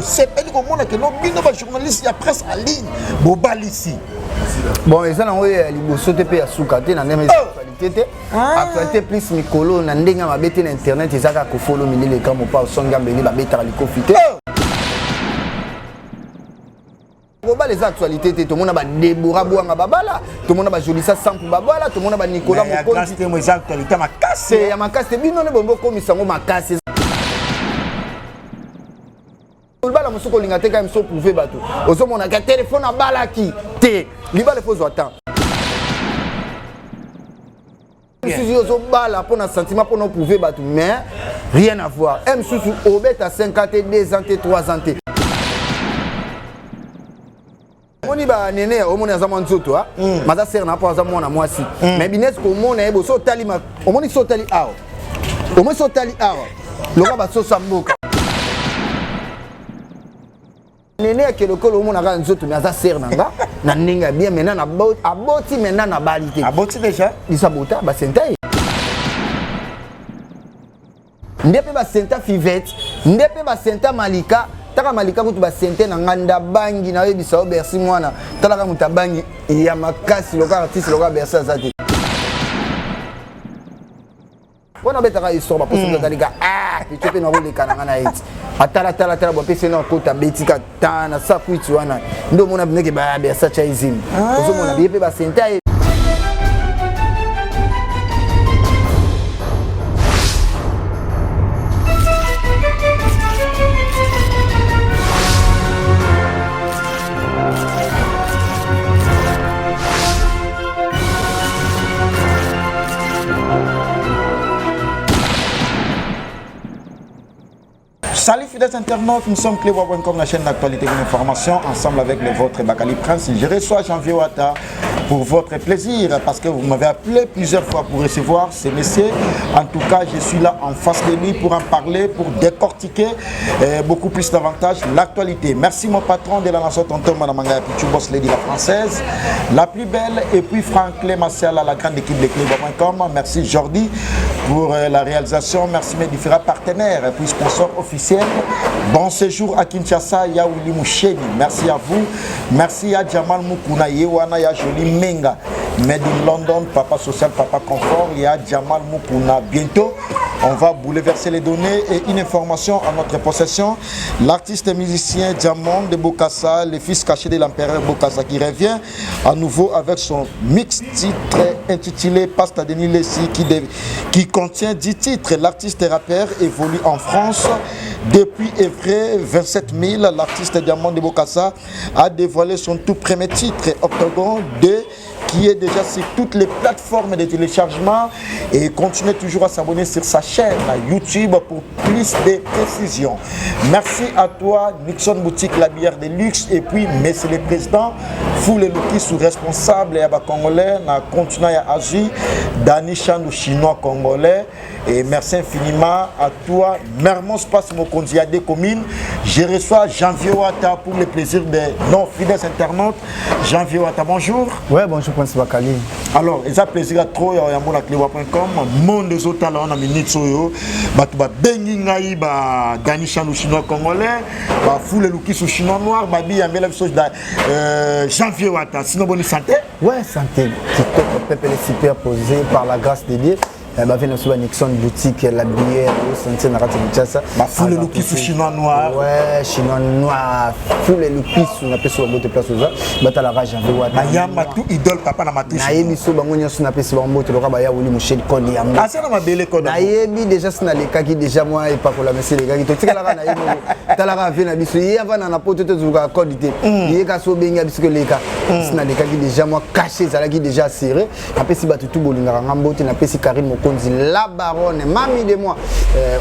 tosepeli komona que no bino ba journaliste ya presse en ligne bobalisi. Bon, eza nango ya liboso te mpe ya suka te na ndenge actualité te. Actualité plus mikolo na ndenge ya mabe te na internet eza kaka kofolo milele kamo pa osongi mbeli babetaka likofi te. Kobala eza actualité te. Tomona badebora bwanga babala, tomona bajolisa sampu babala, tomona banikola Mokonzi. Eza actualité makasi. Ya makasi te. Bino nde bombo okomisa yango makasi. Libala mosusu kolinga te, kaka mosusu prouve bato ozomonaka telefone abalaki te. Libala efo ozwa temps mosusu. Yo ozobala mpo na sentiment, mpo na oprouve bato, mais rien à voir. E mosusu obeta 5 ans te, 2 ans te, 3 ans te. Omoni banene, omoni aza mwa nzoto, maza sere na mpo aza mwana mwasi, mais binesi komona ye bo so otali, omoni so otali awa, omoni so otali awa lokola basoso ya mboka. Nene ya kelokolo, omonaka nzoto, mais aza sere na nga na ndenge ya bien. Maintenant aboti, maintenant nabali te. Aboti déjà? Biso abota basenta ye nde mpe basenta Fivete, nde mpe basenta Malika. Taka Malika kutu basente na ngai nda bangi nayebisa yo Bercy mwana talaka moto abangi ya makasi loka artiste loka Bercy aza te. Wana obetaka histoire baposo azalika picho mpe nakoleka na ngai na ye ti atala tala tala bapesi na akota abetika ta na sakwiti wana nde omona ndenge Bercy atya ezimi, ozomona biye mpe basenta ye. Salut fidèles internautes, nous sommes Clébois.com, la chaîne d'actualité et d'information, ensemble avec le vôtre Bakali Prince. Je reçois Janvier Wata pour votre plaisir, parce que vous m'avez appelé plusieurs fois pour recevoir ces messieurs. En tout cas, je suis là en face de lui pour en parler, pour décortiquer beaucoup plus davantage l'actualité. Merci mon patron de la nation, Tonton Manamanga Pichou, Boss Lady la Française, la plus belle, et puis Franck Clé Martial à la grande équipe de Clébois.com. Merci Jordi pour la réalisation. Merci mes différents partenaires et puis sponsors officiels. Bon séjour à Kinshasa, Yaouli Moucheni. Merci à vous. Merci à Jamal Moukouna, Yewana, ya Jolie Menga. Made in London, Papa Social, Papa Confort, il y a Jamal Moukouna. Bientôt, on va bouleverser les données et une information à notre possession. L'artiste et musicien Diamond de Bokassa, le fils caché de l'empereur Bokassa, qui revient à nouveau avec son mix titre intitulé Pasta Denis Lessi, qui contient 10 titres. L'artiste et rappeur évolue en France depuis Évry 27 000. L'artiste Diamond de Bokassa a dévoilé son tout premier titre, Octogone 2, qui est déjà sur toutes les plateformes de téléchargement, et continuez toujours à s'abonner sur sa chaîne YouTube pour plus de précisions. Merci à toi Nixon Boutique, la bière de luxe, et puis monsieur le président Foule Luki, sous responsable ya ba congolais na continent ya Asie, Dani Chandou chinois congolais, et merci infiniment à toi Mermos Passe Mokonzi ya des communes. Je reçois Janvier Wata pour le plaisir de nos fidèles internautes. Janvier Wata, bonjour. Ouais, bonjour Prince Bakali. Alors, eza plaisir à trop ya yambo na clewa.com, monde ezotala wana minute oyo bato babengi ngai ba Dani Chandou chinois congolais, ba Foule Lukisu chinois noir, babi yambela biso Janvier Wata. Sinon bonne santé? Ouais, santé. Kitoko pepele super posé par la grâce de Dieu. Bave na biso ba Nixon Boutique, la bière osentir na kati ya Kinshasa. Bafule Lukisu chinois noir. Ouais, chinois noir, Fule Lukisu, napesi bango te place oza batalaka Janvier Wata. Bayamba tout idole papa na matushi. Nayebi so bango nyonso, napesi bango mbote loka baya wuli Moshel Kode yango. Asa na mabele kode. Nayebi déjà si nalekaki déjà mwa epakola mesi elekaki, totikalaka na ye moko. Talaka ave na biso ye avanda na poto, tozolukaka code te, ye kasi obengi biso koleka. Si nalekaki déjà mwa cachet ezalaki déjà assuré. Napesi bato tu bolingaka nga mbote. Napesi Karine Mokonzi, la baronne, mami de moi,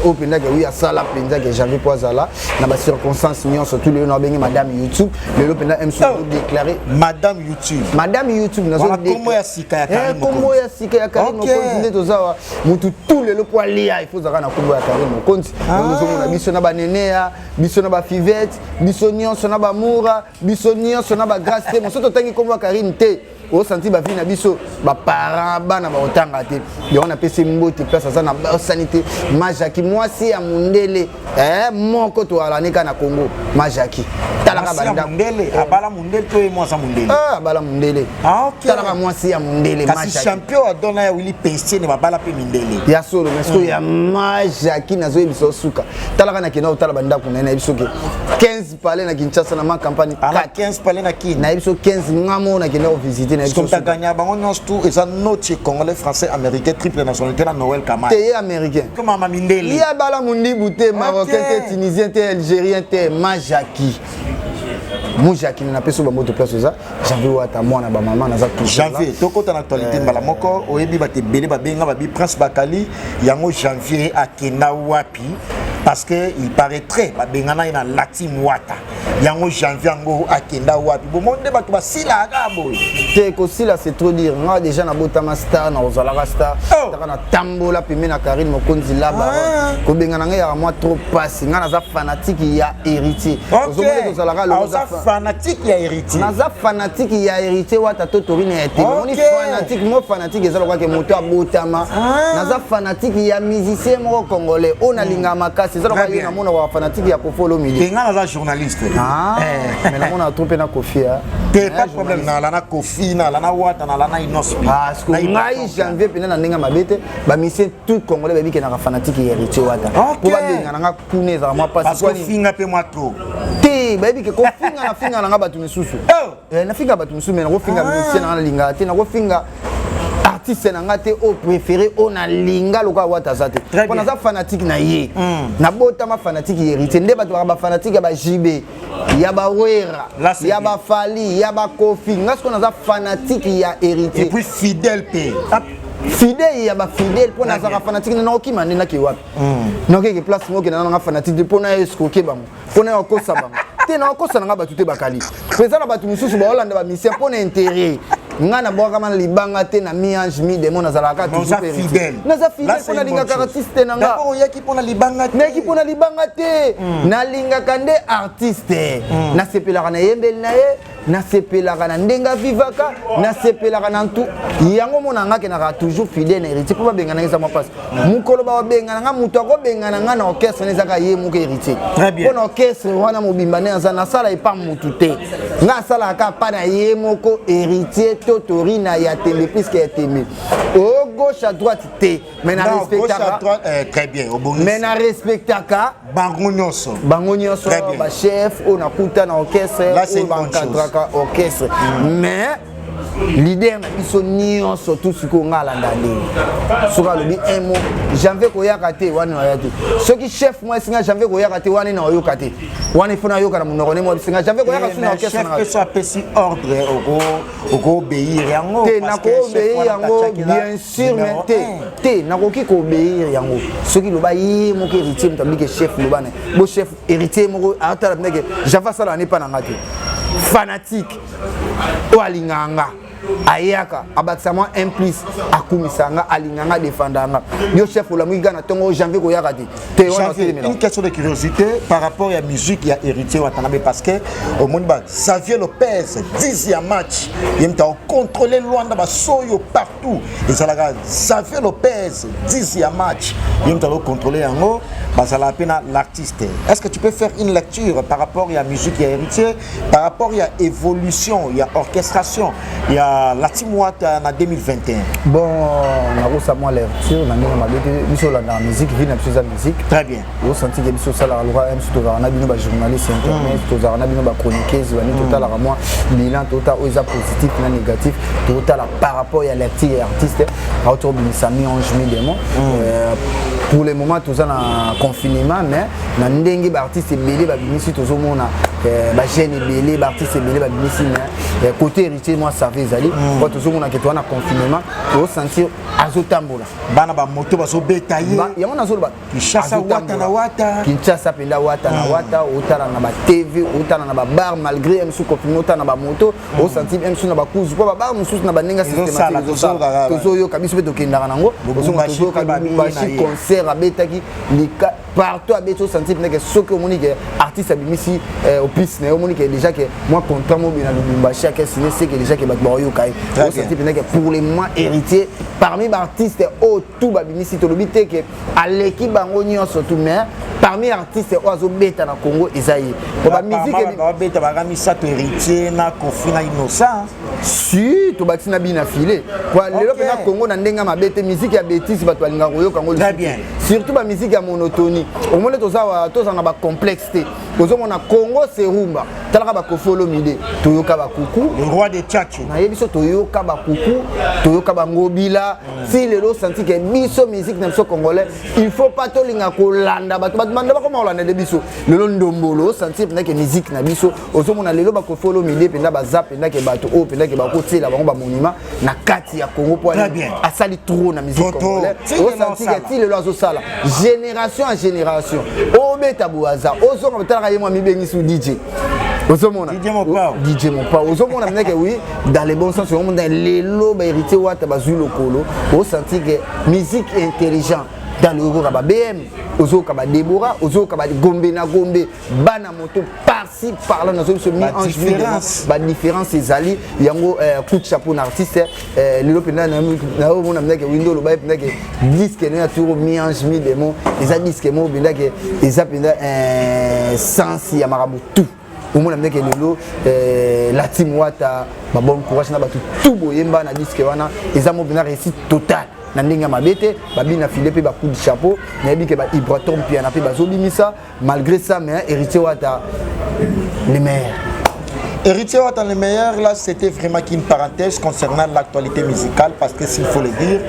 oyo mpenza ke wi asala mpenza ke Janvier po azala na bacirconstance nyonso tu. Lelo nabenge madame YouTube, lelo mpenza mc déclaré. Madame YouTube. Madame YouTube. Kombo ya sika ya Karine. Kombo ya sika ya Karine Mokonzi nde toza wa mutu tu. Lelo po alia, il faut ozalaka na kombo ya Karine Mokonzi. Ozomona biso na baneneya, biso na bafivete, biso nyonso na bamura, biso nyonso na bagrâce te moso totangi kombo ya Karine te. Osanti bavie na biso, baparent, bana bakotanga te. Yango napesi mbote place aza na basani te. Majaki, mwasi ya mondele moko toalani kaka na Congo. Majaki, talaka bandako. Abala mondele to ye mwasi ya mondele? Abala mondele. Talaka mwasi ya mondele. Kasi champion adona ya Willi Pestiene babala mpe mindele. Ya solo, mais sikoyo ya Majaki, nazoyebisa osuka. Talaka, nakenda kotala bandako na ye, nayebi soki 15 palais na Kinshasa, na ma campagne. 15 palais na Kin? Nayebi so 15, nga moko nakenda kovisite. Nayebi gagna bango nyonso tu. Eza notie congolais, français, américain, triple nationalité na Noël Kama. Te, ye américain. Mama mindele. Ye abala mondibu te, marocain te, tunisien te, algérien te. Majaki, mojaki, napesi bamboto place oza. Janvier Wata, mwana bamama, naza. Janvier, tokota na actualité mbala moko. Oyebi bato ebele babenga, babi Prince Bakali yango, Janvier akenda wapi? Parce que il paraîtrait babengana ye na la team Wata. Yango Janvier yango akenda wapi? Bomoni nde bato basilaka boye. Te, kosila c'est trop dire. Nga déjà nabotama star, na kozalaka star. Taka natambola pembe na Karine Mokonzi laba. Kobengana ngai yaka mwa trop pasi. Nga naza fanatique ya Héritier. Ozomoni tozalaka. Oza fanatique ya Héritier? Naza fanatique ya Héritier Wata to Torine ya te. Omoni, fanatique mo, fanatique eza lokwake moto abotama. Naza fanatique ya musicien moko congolais oyo nalingaka makasi. Eza lokwa yo namonaka fanatique ya Koffi Olomide. Nga naza journaliste. Mais namona trop mpe na Koffi. Te, pas de problème. Nala na Koffi, nala na Wata, nala na Innoss'B. Ngai Janvier mpena na ndenge mabe te. Bamusicien tout congolais bayebi fanatique ya Héritier Wata. Mpo babengana nga kuna ezala mwa pasi. Kofinga mpe mwa trop. Te, bayebi ke kofinga, nafinga nanga bato misusu, nafinga bato misusu, mais nakofinga musicien nanga nalingaka te, nakofinga artiste na nga te oyo préféré, oyo nalinga lokola Wata aza te, mpo naza fanatique na ye. Nabotama fanatique ya Héritier. Nde bato baka bafanatique ya baJB, ya baWerra, ya baFally, ya baKoffi. Nga sikoyo naza fanatique ya Héritier. Et puis fidèle mpe. Fidèle ya bafidèle, mpo nazalaka fanatique. Na nakokima nde nake wapi? Nakeke place moko okenda nanga fanatique te mpo na escroquer bango, mpo na kokosa bango te. Nakokosa nanga bato te. Bakali mpo eza na bato mosusu baolanda bamusicien mpo na intérêt. Ngai nabwakama na libanga te, na mi ange mi démon, nazalaka. Naza fidèle. Naza fidèle mpo nalingaka artiste na nga. Oyaki mpo na libanga te? Nayaki mpo na libanga te. Nalingaka nde artiste, nasepelaka na eyembeli na ye, nasepelaka na ndenge avivaka, nasepelaka na ntu yango. Mona nga akendaka toujours fidèle na Héritier. Mpo babengana eza mwa mpasi. Mokolo babengana nga, moto akobengana nga na orchestre wana ezaka ye moko Héritier, mpo na orchestre wana mobimba nde aza. Nasala epa motu te, nga asalaka pa na ye moko Héritier to Torina ya tembe, puisque ya tembe o gauche à droite te, mais na respectaka. Très bien. Mais na respectaka. Bango nyonso. Bango nyonso, bachef oyo nakuta na orchestre, oyo baencadraka orchestre. Mais leader na biso nyonso tu sikoyo, nga alanda ndenge soki alobi un mot: "Janvier koyaka te", wana naya te. Soki chef mwa esinga "Janvier koyaka te", wana na oyoka te. Wana ifo nayoka na monoko nde mwa bisinga "Janvier koyaka" su na orchestre. Chef apesi ordre, okoobéir yango? Te, nakoobéir yango bien sûr, mais te, te, nakoki koobéir yango soki loba ye moko Héritier moto abiki. Chef loba na bo chef Héritier moko atala ndeke Janvier asala ne mpa na nga te. Fanatique oyo alingaka nga ayaka abakisa mwa un plus, akumisa nga, alinga nga, adefanda nga. Yo chef olamuki kaka na ntongo: "Janvier koyaka te." Te, une question de curiosité par rapport ya musique ya Héritier Watanabe, parce que omoni ba Xavier Lopez 10 ya match, ye moto akocontrôle Lwanda, basoyo partout ezalaka Xavier Lopez 10 ya match, ye moto akocontrôle yango. Bazalaka mpe na l'artiste. Est ce que tu peux faire une lecture par rapport ya musique ya Héritier, par rapport ya évolution ya orchestration ya la team Wata na 2021? Bon, nakosa mwa lecture na ndenge mabe te. Biso olandaka musique, vie na biso eza musique. Très bien. Osanti ke biso osalaka lokwa mso, tozalaka na bino bajournaliste internet, tozalaka na bino bachroniqueuse bani, totalaka mwa bilan, totala oyo eza positif na négatif, totala par rapport ya lecture ya artiste auti obimisa mi ange mi démon. Pour le moment toza na confinement, mais na ndenge baartiste ebele babimisi, tozomona bajeune ebele, baartiste ebele babimisi, mais côté Héritier mwa save ezali po tozomona ke toza na confinement, tozosentir azotambola. Bana bamoto bazobeta ye. Yango nazoloba. Kinshasa, Wata na Wata. Kinshasa mpenza, Wata na Wata. Otala na baTV, otala na babar, malgré mosusu confinement, otala na bamoto, osentir mosusu na bakuzu, mpo babar mosusu na bandenge systématique tozoyoka. Biso mpe tokendaka nango, tozoyoka Lubumbashi, concert abetaki. Partout abeti, osentir mpenza ke soki omoni ke artiste abimisi opus na ye, omoni ke déjà ke mwa contrat mobi na Lubumbashi ake signé, c'est que déjà ke bato baoyoka ye. Osentir mpenza ke pour le moment, Héritier, parmi baartiste oyo tout babimisi, tolobi te ke aleki bango nyonso tout, mais parmi artiste oyo azobeta na Congo, eza ye. Po bamusique babeta baka misato: Héritier na Kofi na Innocent. Si tobakisi na bino file po lelo mpenza Congo na ndenge ya mabe te, musique ya bétise bato balingaka koyoka yango, surtout bamusique ya monotonie. Omoni, tozala na bacomplexe te. Ozomona, Congo serumba, talaka baKofi Olomide, toyoka bakuku. Le roi de Tchatcho. Nayebi so toyoka bakuku, toyoka bangobila. Ti lelo osanti ke biso musique na biso congolais, il faut pas tolinga kolanda bato. Bato banda bakoma kolanda nde biso lelo ndombolo. Osentir mpenza ke musique na biso, ozomona lelo baKofi Olomide mpenza baza mpenza ke bato oyo mpenza ke bakotiela bango bamonument na kati ya Congo, po asali trop na musique congolais. Osanti ke ti lelo azosala génération en génération, obeta boaza, ozonga botalaka ye mwa mibengisi DJ. Ozomona DJ Mopa, ozomona mpenza ke oui, dans le bon sens. Ozomona lelo bahéritier Wata bazwi lokolo, osentir ke musique intelligent dans le okoka ba BM, ozoyoka ba Débora, ozoyoka ba Gombe na Gombe, bana moto par-ci par-là. Nazo biso mi ange badifférence ezali yango. Coup de chapeau na artiste. Lelo mpenza naomona mpenza ke windo oloba ye mpenza ke disque no ya turo mi ange mi démon eza disque moko mpenza ke eza mpenza sens ya makambo tout. Omona mpenza ke lelo la team Wata, babon courage na bato tout boyemba na disque wana. Eza mo mpenza réussite totale na ndenge ya mabe te. Babina file mpe bacoup de chapeau. Nayebi ke baibrator Mpiana mpe bazobimisa malgré ça, mais Héritier Wata le meilleur. Héritier Wata le meilleur, là c'était vraiment qu'une parenthèse concernant l'actualité musicale, parce que s'il faut le dire,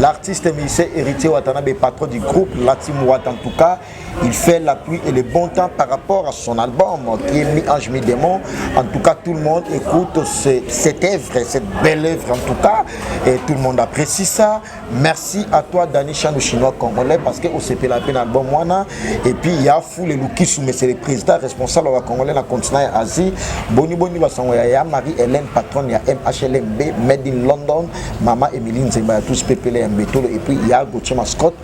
l'artiste musicien Héritier Watanabe, patron du groupe La Team Wata en tout cas, il fait la pluie et le bon temps par rapport à son album qui est Mi-Ange, Mi-Démon. En tout cas, tout le monde écoute cette œuvre, cette belle œuvre en tout cas, et tout le monde apprécie ça. Merci à toi, Dani Chano, chinois congolais, parce que au la peine album wana. Et puis il y a Fou le Lukisu, mais c'est le président responsable de congolais dans le continent Asie. Boni boni basango ya Marie-Hélène, patronne ya MHLMB, Made in London, Mama Emeline Nzemba, tous PPL Mbetolo, et puis il y a Gauthier Mascotte,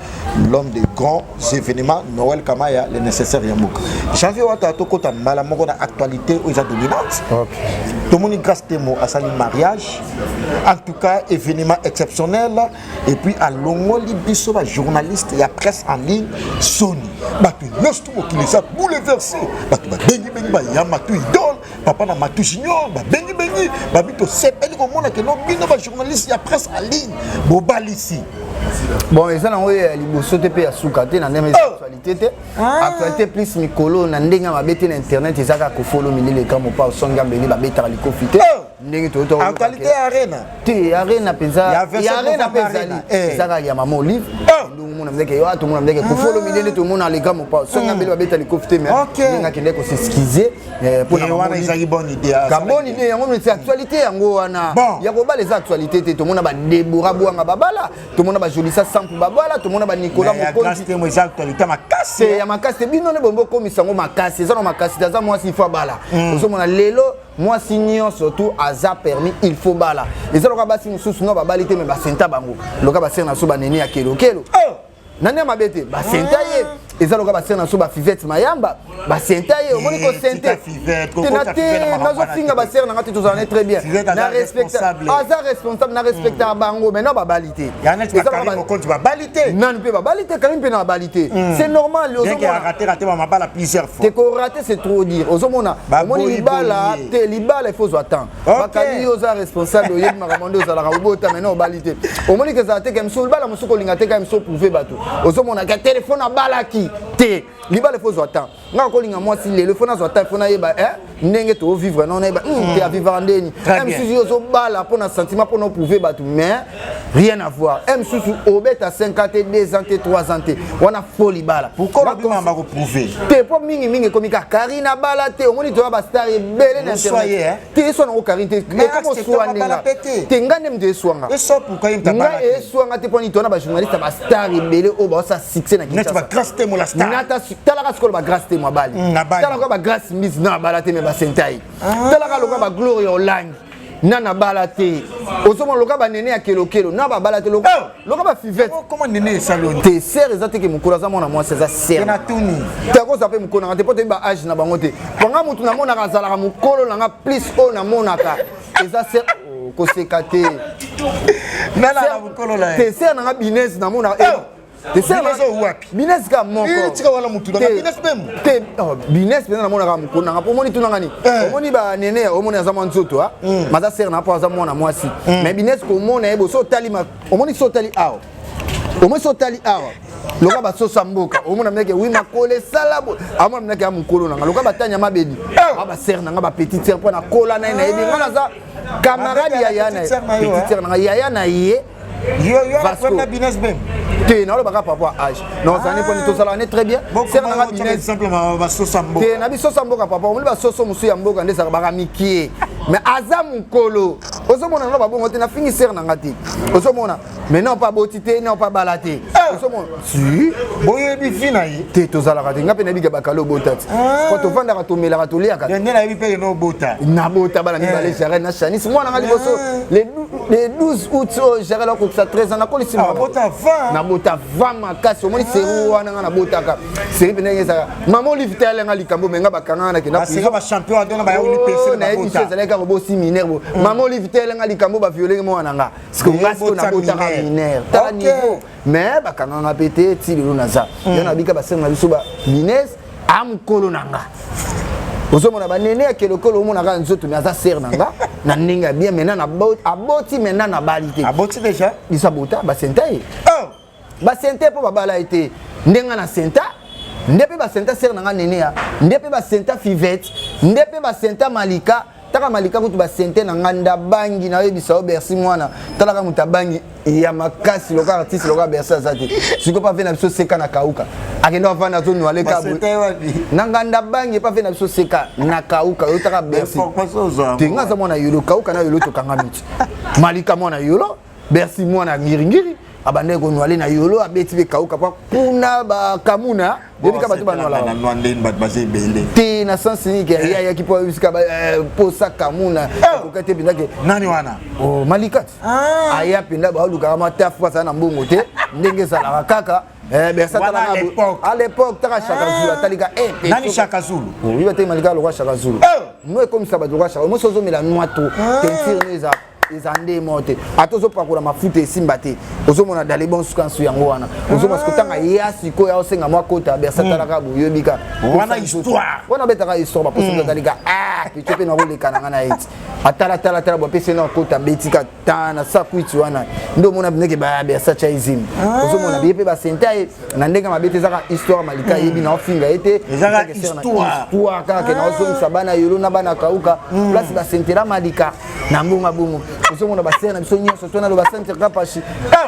l'homme de grands événements, Noël Kamaya, le nécessaire Yambouk. Janvier Wata tokota mbala moko na actualité oyo eza dominante. Tomoni Grâce Temo asali mariage. En tout cas, événement exceptionnel. Et puis alongoli biso ba journaliste ya presse en ligne soni. Bato nyonso tu mokili eza bouleversé. Bato babengi bengi baya Matu idole, papa na Matu Junior, babengi bengi babi tosepeli komona ke no bino ba journaliste ya presse en ligne bobalisi. Bon, eza nango ya liboso te mpe ya suka te na ndenge actualité te. Actualité plus mikolo na ndenge ya mabe te na internet eza kaka Kofi Olomide leka mopa osongi ambeli babetaka likofi te ndenge. Actualité arena. Te, arena mpenza ya arena mpe ezali, eza kaka ya mama Olive. Ndenge omona mzeke yo, tomona mzeke Kofi Olomide nde tomona leka mopa osongi ambeli babeta likofi te, mais ndenge akende kos'excuser. Wana ezalaki bonne idée. Ka bonne idée yango, c'est actualité yango wana ya kobala. Eza actualité te. Tomona badebora Bwanga babala, tomona bajolisa Sampu babala, tomona banikola. Mokonzi eza actualité makasi. Ya makasi te. Bino nde bombo okomisa yango makasi. Eza na makasi te. Aza mwasi, il faut abala. Ozomona lelo mwasi nyonso tu aza permis, il faut bala. Eza loka basi mosusu no babali te, mais basenta bango loka basere na so banene ya kelokelo nani ya mabe te, basenta ye. Eza loka basere na so bafivete mayamba, basenta ye. Omoni kosente te te, nazofinga basere nanga te. Tozala ne très bien, aza responsable, na respectaka bango. Maintenant babali te. Nanu mpe babali te, Karim mpe na babali te, c'est normal. Te korater, c'est trop dire. Ozomona, omoni libala te, libala il faut ozwa temps. Bakali, yo oza responsable, oyebi makambo nde ozalaka obota. Maintenant obali te, omoni ke ezala te ke mosu libala mosuku olinga te ka mosu oprouve bato. Ozomona ke telefone abalaki te. Libala il faut ozwa temps. Nga kolinga mwasi lelo, il faut nazwa temps, il faut nayeba ndenge tovivre, no nayeba te avivaka ndeni. Mosusu yo ozobala mpo na sentiment, mpo na oprouve bato, mais rien à voir. Mosusu obeta 5 ans te, 2 ans te, 3 ans te, wana fo libala te. Mpo mingimingi ekomi kaka Karine abala te. Omoni, toya bastar ebele na internet te. Eswa nango Karine te, ekoma oswa ndenga te. Nga nde moto eswanga, nga eswanga te. Mponi tona bajournaliste ya bastar ebele oyo baosala succès na Kinshasa. Talaka sikoyo bagrâce te mobali, talaka bagrâce mbisi na abala te, mais basenta ye. Talaka lokola bagloria Olangi. Na na bala te. Ozomona loka banene ya kelokelo na babala te, loka, Oh! loka bafivete. Oh, comment nene esaloni? Te, sere eza te ke mokolo aza mwana mwasi, aza sere. Na tuni. Te, akozala mpe mokolo nanga te, mpo toyebi ba age na bango te. Mpo nga motu namonaka azalaka mokolo nanga plus oyo namonaka eza sere. Oh, koseka te. Nana na mokolo na ye? Te, sere nanga Bines namonaka. Oh! Te, sere. Bines oyo wapi? Bines ka moko. Eh, tika wana mutu nanga. Bines meme. Te, oh, Bines mpenza namonaka mokolo nanga, mpo omoni tunanga nini? Eh. Omoni banene, omoni aza mwa nzoto, a maza sere na mpo aza mwana mwasi. Mais Bines, komona ye bo so otali omoni so otali awa, omoni so otali awa, loka basoso ya mboka, omona mnake wi makolo esala bo, amona mnake ya mokolo nanga, loka batanya mabedi a basere nanga, bapetite sere, mpo nakola na ye, nayebi nga naza camarade ya yaya na ye. Petite sœur na yo, Petite sœur nanga, yaya na ye. Yo yo na Vasco. problème na Bines meme? Te, nalobaka par rapport à âge, nazali mponi tozalaka ne très bien. Sere nanga Bines. Exemple basosa mboka. Te, na bisoso ya mboka, papa, omoni basoso mosusu ya mboka nde ezalaka baka mikie, mais aza mokolo. Ozomona nano babongo te, nafingi sere na nga te. Ozomona maintenant mpo aboti te, nao mpo abala te. Ozomona si Boyebi vi na ye? Te, tozalaka te. Nga mpe nayebika bakala obota te, po tovandaka, tomelaka, toliaka. Nde nayebi mpe yeno obota. Nabota bana mibale, Jarel na Chanis. Mwana nga liboso, le 12 août oyo, Jarel akokisa 13 ans. Nakolisi mwana. Abota 20. Nabota va makasi. Omoni seri wana, nga nabotaka seri mpe ndenge ezalaka. Mama Olive te, alenga likambo me nga bakangaka, nakenda. Baseka bachampion adona bayauli pese. Nayebi so babota. Ezalaki kaka bosi minere bo. Mama Olive te, alenga likambo, baviolenge mwana nga. Siko nga siko Bota nabotaka minere. minere, tala niveau. Mais bakanganga mpe te, ti lelo naza yo. Nabika basenga na biso ba Bines a mokolo na nga. Ozomona banene ya kelokolo, omonaka nzoto, me aza sere na nga na ndenge ya bien. Maintenant aboti, maintenant nabali te. Aboti déjà? Biso abota, basenta ye. Oh! Basente mpo babala ye te. Ndenge na senta nde mpe basenta sere na nga nene ya nde mpe basenta Fivete, nde mpe basenta Malika. Taka Malika kutu basente na nga nda bangi. Nayebisa yo, Bercy mwana, talaka moto abangi ya makasi loka artiste loka Bercy aza te. Sikoyo pa ve na biso seka na kauka, akende avanda, azonwale ka Basenta ye wapi? Na nganda bangi epa ve na biso seka na kauka. Yo taka Bercy. Information ozwa. Te, nga aza mwana Yolo, kauka na Yolo tokanga miti. Malika mwana Yolo, Bercy mwana Ngiringiri, abandaki konwale na Yolo, abeti mpe kauka mpo kuna bakamuna yebika bato banwalaka. Na ndeni bato baza ebele. Te, na sens nini ke ye ayaki mpo ayebisika posa kamuna akoka te mpenza ke. Nani wana? Oh, Malika ti aya mpenza, baolukaka matafu, azala na mbongo te, ndenge ezalaka kaka. Bercy. Wana à l'époque. À l'époque, taka Shaka Zulu atalika Nani Shaka Zulu? Oyi bateki Malika lokwa Shaka Zulu. Oh! No ekomisa bato lokwa Shaka mosi, ozomela noa to teinture no eza nde mo te, ata ozopakola mafuta esimba te. Ozomona dale bon sukansu yango wana. Ozomona siko ntanga ya sikoyo aosenga mwa kota, Bercy atalaka boyebika. Wana histoire. Wana abetaka histoire, baposa atalika, ah, picho mpe nakoleka na nga na ye ti atala tala tala, bapesi na kota, abetika ta na sakwiti wana nde omona ndenge Bercy atya ezimi. Ozomona ye mpe basenta ye na ndenge mabe te, ezaka histoire. Malika ayebi na ofinga ye te. Ezaka histoire. Histoire kaka ke naozongisa bana Yolo na bana kauka place basentela Malika na mbongo bongo. Ozomona basere na biso nyonso to naloba sente Kapashi,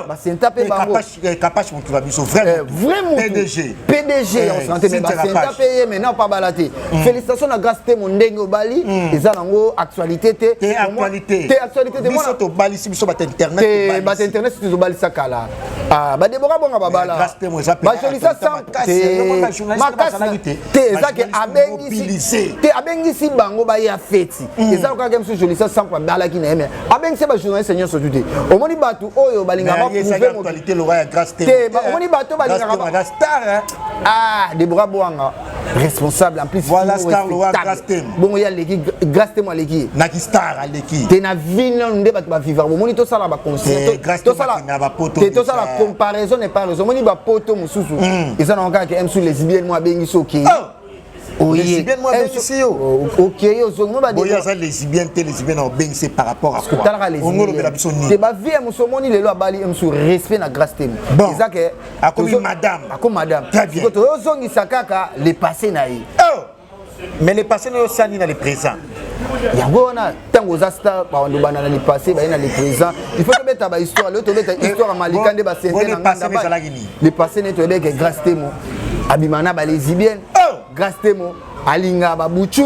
basenta mpe bango. Kapashi motu na biso, vrai. Vrai mutu. PDG. PDG ya kosanga te, mais Cynthia basenta Kapashi. mpe ye maintenant pa bala te. Félicitation na Grâce te, mo ndenge obali eza nango actualité te. Te, actualité. Te, actualité te. Biso tobalisi, biso bato internet. Te. Tobalisi. Bato internet soki tobalisa kala. Ah, badebora bonga babala. Grâce te, mo eza pe bajolisa actualité makasi. Yo mona journaliste bazalaki te. Te, eza ke Bajournaliste abengisi mobilisé. Te, abengisi bango baya feti. Eza kaka mosusu Jolisa Sampo abalaki na ye, mais abengisi bajournaliste nyonso tu te. Omoni bato oyo balingaka Mais ye ezaki baprouve actualité loka ya Grâce te. Te, omoni bato balingaka Grâce te, star, hein. Ah, Debora Bwanga responsable en plus. Voilà, fino star Loa, respectable. Grâce Temo. Bongo ye aleki Grâce Temo, aleki ye. Naki star aleki. Te, na vie nanu nde bato bavivaka, bomoni tosala Te, baconseil. Grâce Temo akende na bapoto Te, tosala déjà. Comparaison n'est pas raison. Omoni bapoto mosusu eza nango kaka ke msu lesbienne mo abengisi, okei. Oh! Lesbienne mo abengisi yo. Okei, ozongi mo. Boye aza lesbienne te, lesbienne obengisi par rapport à quoi? Talaka. Ongolobela biso te. Nini? Bavie ya mosu, omoni lelo abali msu, respect na Grâce Temo. Bon. Eza ke Akomi madame. Akomi madame. Très bien. Sikoyo tozongisa kaka le passé na ye. Oh! Mais le passé na yo osali na le présent. Yango wana, ntango oza star, bawando banda na le passé, baye na le présent. Il faut tobeta bahistoire. Lelo tobeta histoire ya Malika nde basente. Bon, le passé ezalaki nini? Le passé ne toyebeke Grâce Temo abima na balesbienne. Oh! Grâce Temo alinga babuchu.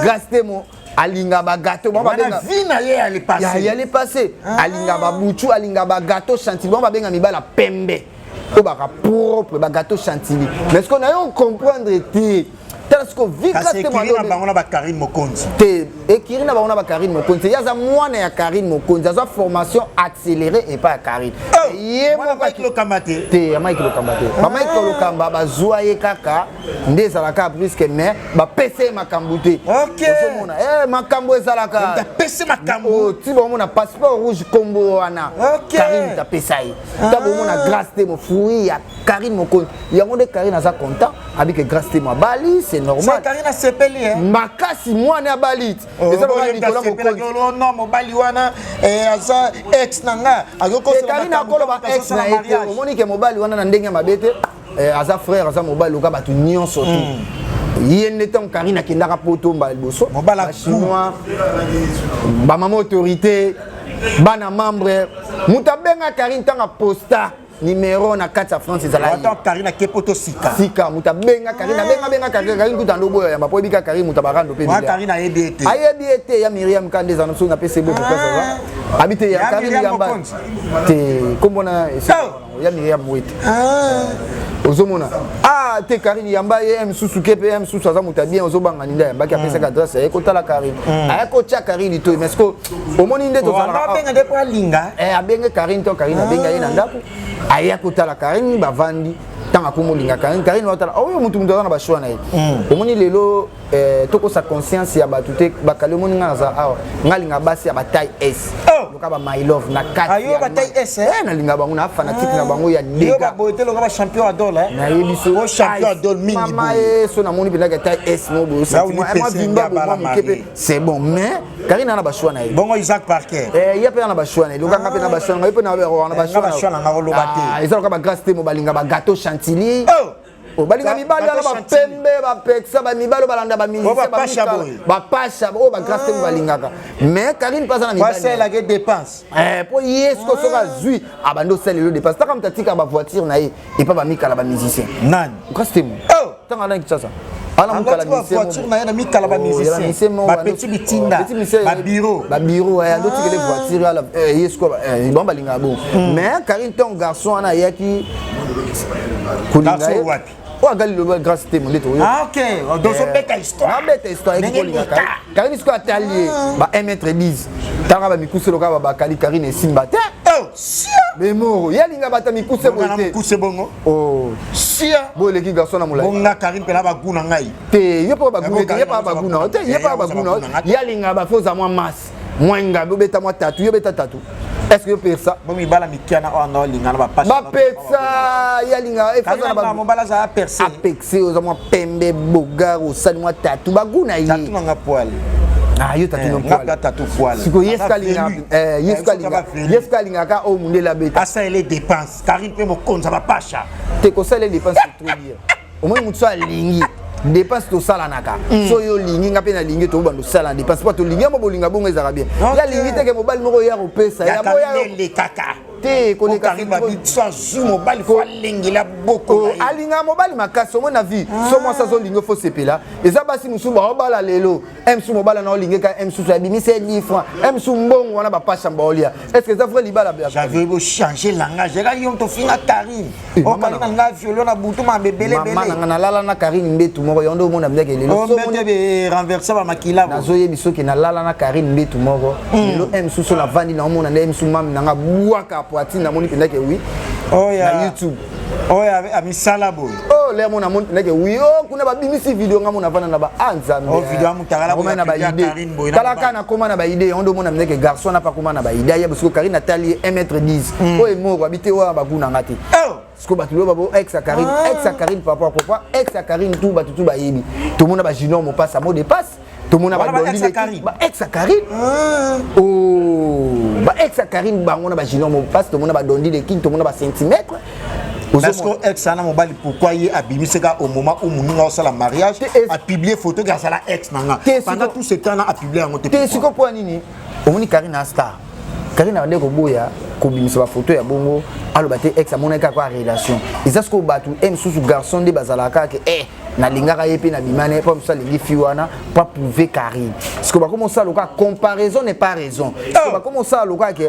Grâce Temo alinga bagato. Bango Wana babenga vie na ye ya le passé. Ya le passé, alinga babuchu, alinga bagâteau chantilly. Bango babenga mibala pembe oyo baka propre, bagâteau chantilly. Mais ce qu'on a yo comprendre te, Tala siko vi Grâce Temo na bango na ba Karine Mokonzi te, ekiri na bango na ba Karine Mokonzi. Ye aza mwana ya Karine Mokonzi, azwa formation accélérée epai ya Karine. Oh, ye moko Lokamba te. Te, ya Mike Lokamba te. Ba Mike Lokamba bazwa ye kaka nde ezalaka brusque, mais bapesa ye makambo te. Ozomona makambo ezalaka. Apesi makambo. Ti bomona passeport rouge, kombo wana Karine tapesa ye. Ta bomona Grâce Temo, fruit ya Karine Mokonzi. Yango nde Karine aza content abike Grâce Temo abali, c'est normal. Karine asepeli. Makasi, mwana abali. Eza lokola Nicolas Mokonzi. Non, mobali wana aza ex na nga. Karine akoloba ex na ye te. Omoni ke mobali wana na ndenge ya mabe te, aza frère, aza mobali loka bato nyonso tu. Ye nde ntango Karine akendaka poto mbala liboso, Chinois, bamama autorité, bana membre, moto abenga Karine ntango aposta numéro na kati ya France ezalaki Karine ake poto sika. Sika, moto abenga Karine, abenga benga Karine, Karine kuta ndo boyo yamba po ebika Karine moto abarando mpe. Karine ayebi ete. Ayebi ete ya Miriam Kande eza so napesi ebo place aza abi te ya Karine yamba te, kombo na ya Miriam Wete. Ozomona ah te, Karine yamba ye mosusu ke mpe ye mosusu aza moto ya bien. Ozobanga ninda yambaki, apesaki adresse, aye kotala Karine, aye kotia Karine to. Mais ce omoni nde tozalaka nde po alinga. Abenge Karine to, Karine abenga ye na ndako, aya kotala Karine, bavandi. Ntango akomi olinga Karine, Karine watala oyo motu, motu aza na bachoix na ye. Omoni lelo tokosa conscience ya bato te. Bakali, omoni nga naza awa, nga alinga basi ya bataille S loka ba My Love na kati. Bataille S? Nalinga bango na fanatique na bango ya dega. Boye te, loka ba champion adol. Nayebi so champion adol mingi. Mama ye so namoni mpenzaka taille S mo boye, mwa vimba bo mwa moke mpe c'est bon, mais Karine ana bachoix na ye. Bongo Isaac Parker? Ye mpe ana bachoix na ye. Lokanga mpe na bachoix na ngai mpe na na bachoix na ngai oloba te. Eza loka bagrâce te mo balinga bagâteau chantilly, balinga mibali wana bapembe, bapekisa bamibali oyo balanda bamusicien, bapasha oyo bagrâce te mo balingaka. Mais Karine mpe aza na mibali dépense. Mpo ye siko soki azwi, abandi osala elo dépense. Taka moto atika bavoiture na ye epa bamikala bamusicien. Nani? Grâce Temo. Ntango alaki Kinshasa. Ana mokala voiture na ye na mikala bamusicien, bapeti bitinda, babiro. Babiro ando tikele voiture ala ye siko bango balingaka bongo. Mais Karine, ntango garçon wana ayaki kolinga ye wapi? Oyo agali loba Grâce Temo nde toyo. Ah ok, donc obeta histoire. Nabeta histoire. Ayaki kolinga Karine, sikoyo atali ye ba 1 mètre 10, tanga bamikuse loka babakali, Karine esimba te. Memoro ye alinga bato ya mikuse boye te. Mikuse bongo. Sia boye eleki garçon na molai. Bonga Karine mpena bagu na ngai. Te, ye mpo bagu te, ye mpo bagu na te, ye mpo bagu na ye. Alinga bafo oza mwa masse, mwa ngambi, obeta mwa tatu, yo beta tatu, est ce que yo pesa? Bo mibala mikiana oyo anga olinga na bapasi. Bapekisa ye alinga. Mobala azala percé. Apekise, oza mwa pembe, bogar, osali mwa tatu, bagu na ye. Tatu nanga poil. Ah, yo tatu no poil. Tatu poil. Siko ye sika alinga, ye sika alingaka oyo mundele abeta. Asalele dépense, Karine mpe mokonzi ya bapasha. Te, kosala dépense, c'est trop dire. Omoni motu so alingi dépense, tosalanaka. So yo olingi nga mpe nalingi, tobanda osala dépense mpo tolingi yango. Bolinga bongo ezalaka bien. Ye alingi teke mobali moko ya kopesa. Elekaka. Te, koleka. Azwi mobali fo alengela boko. Alingaka mobali makasi. Omoi na vie, so mwasi azolingi, fo sepela. Eza basi mosusu baobala lelo, mosusu mobala na olingi ka mosusu abimisi ye 10 francs, mosusu mbongo wana bapasha baolia. Est ce que eza vrai libala? J'avais changer langage, eka yo tofinga Karine, okarine alinga violo na butu mabe. Mama nanga, nalala na Karine mbetu moko. Yo nde omona bilaki lelo. Renverse bamakila. Nazoyebi soki nalala na Karine mbetu moko lelo, mosusu navandi na omona nde mosusu mami nanga bwaka poitine, namoni mpendake wi na YouTube. Oyo amisala boye. Oh, lelo mona namoni mpendake wi o kuna babimisi video, nga mona avanda na ba a Nzambe na baidée. Talaka nakoma na baidée, yango nde omona mpendake garçon na pa koma na baidée. Ayeba siko Karine atali ye 1 mètre 10, oyo emoko abi te, oyo baguna nga te. Siko bato lelo babo ex ya Karine, ex ya Karine, par rapport à pourquoi ex ya Karine? Tu bato tu bayebi, tomona bajunior mopasa mot de passe, tomona ba ex ya Karine, ba ex ya Karine bango na bajunior mopasa, tomona badondi le king, tomona bacentimètre. Parce que ex ana mobali, pourquoi ye abimisaka au moment où moninga osala mariage, apublie photo ke azala ex na nga? Pendant tout ce temps na apublie yango te. Te, siko mpo ya nini? Omoni Karine a star, Karine abande koboya kobimisa bafoto ya bongo, aloba te ex amonaki kaka relation eza. Sikoyo bato e mosusu garçon nde bazalaka kaka e nalingaka ye mpe nabimani mpo mosusu alingi fi wana mpo aprouve Karine. Sikoyo bakoma osala lokola comparaison n'est pas raison. Sikoyo bakoma osala lokola ke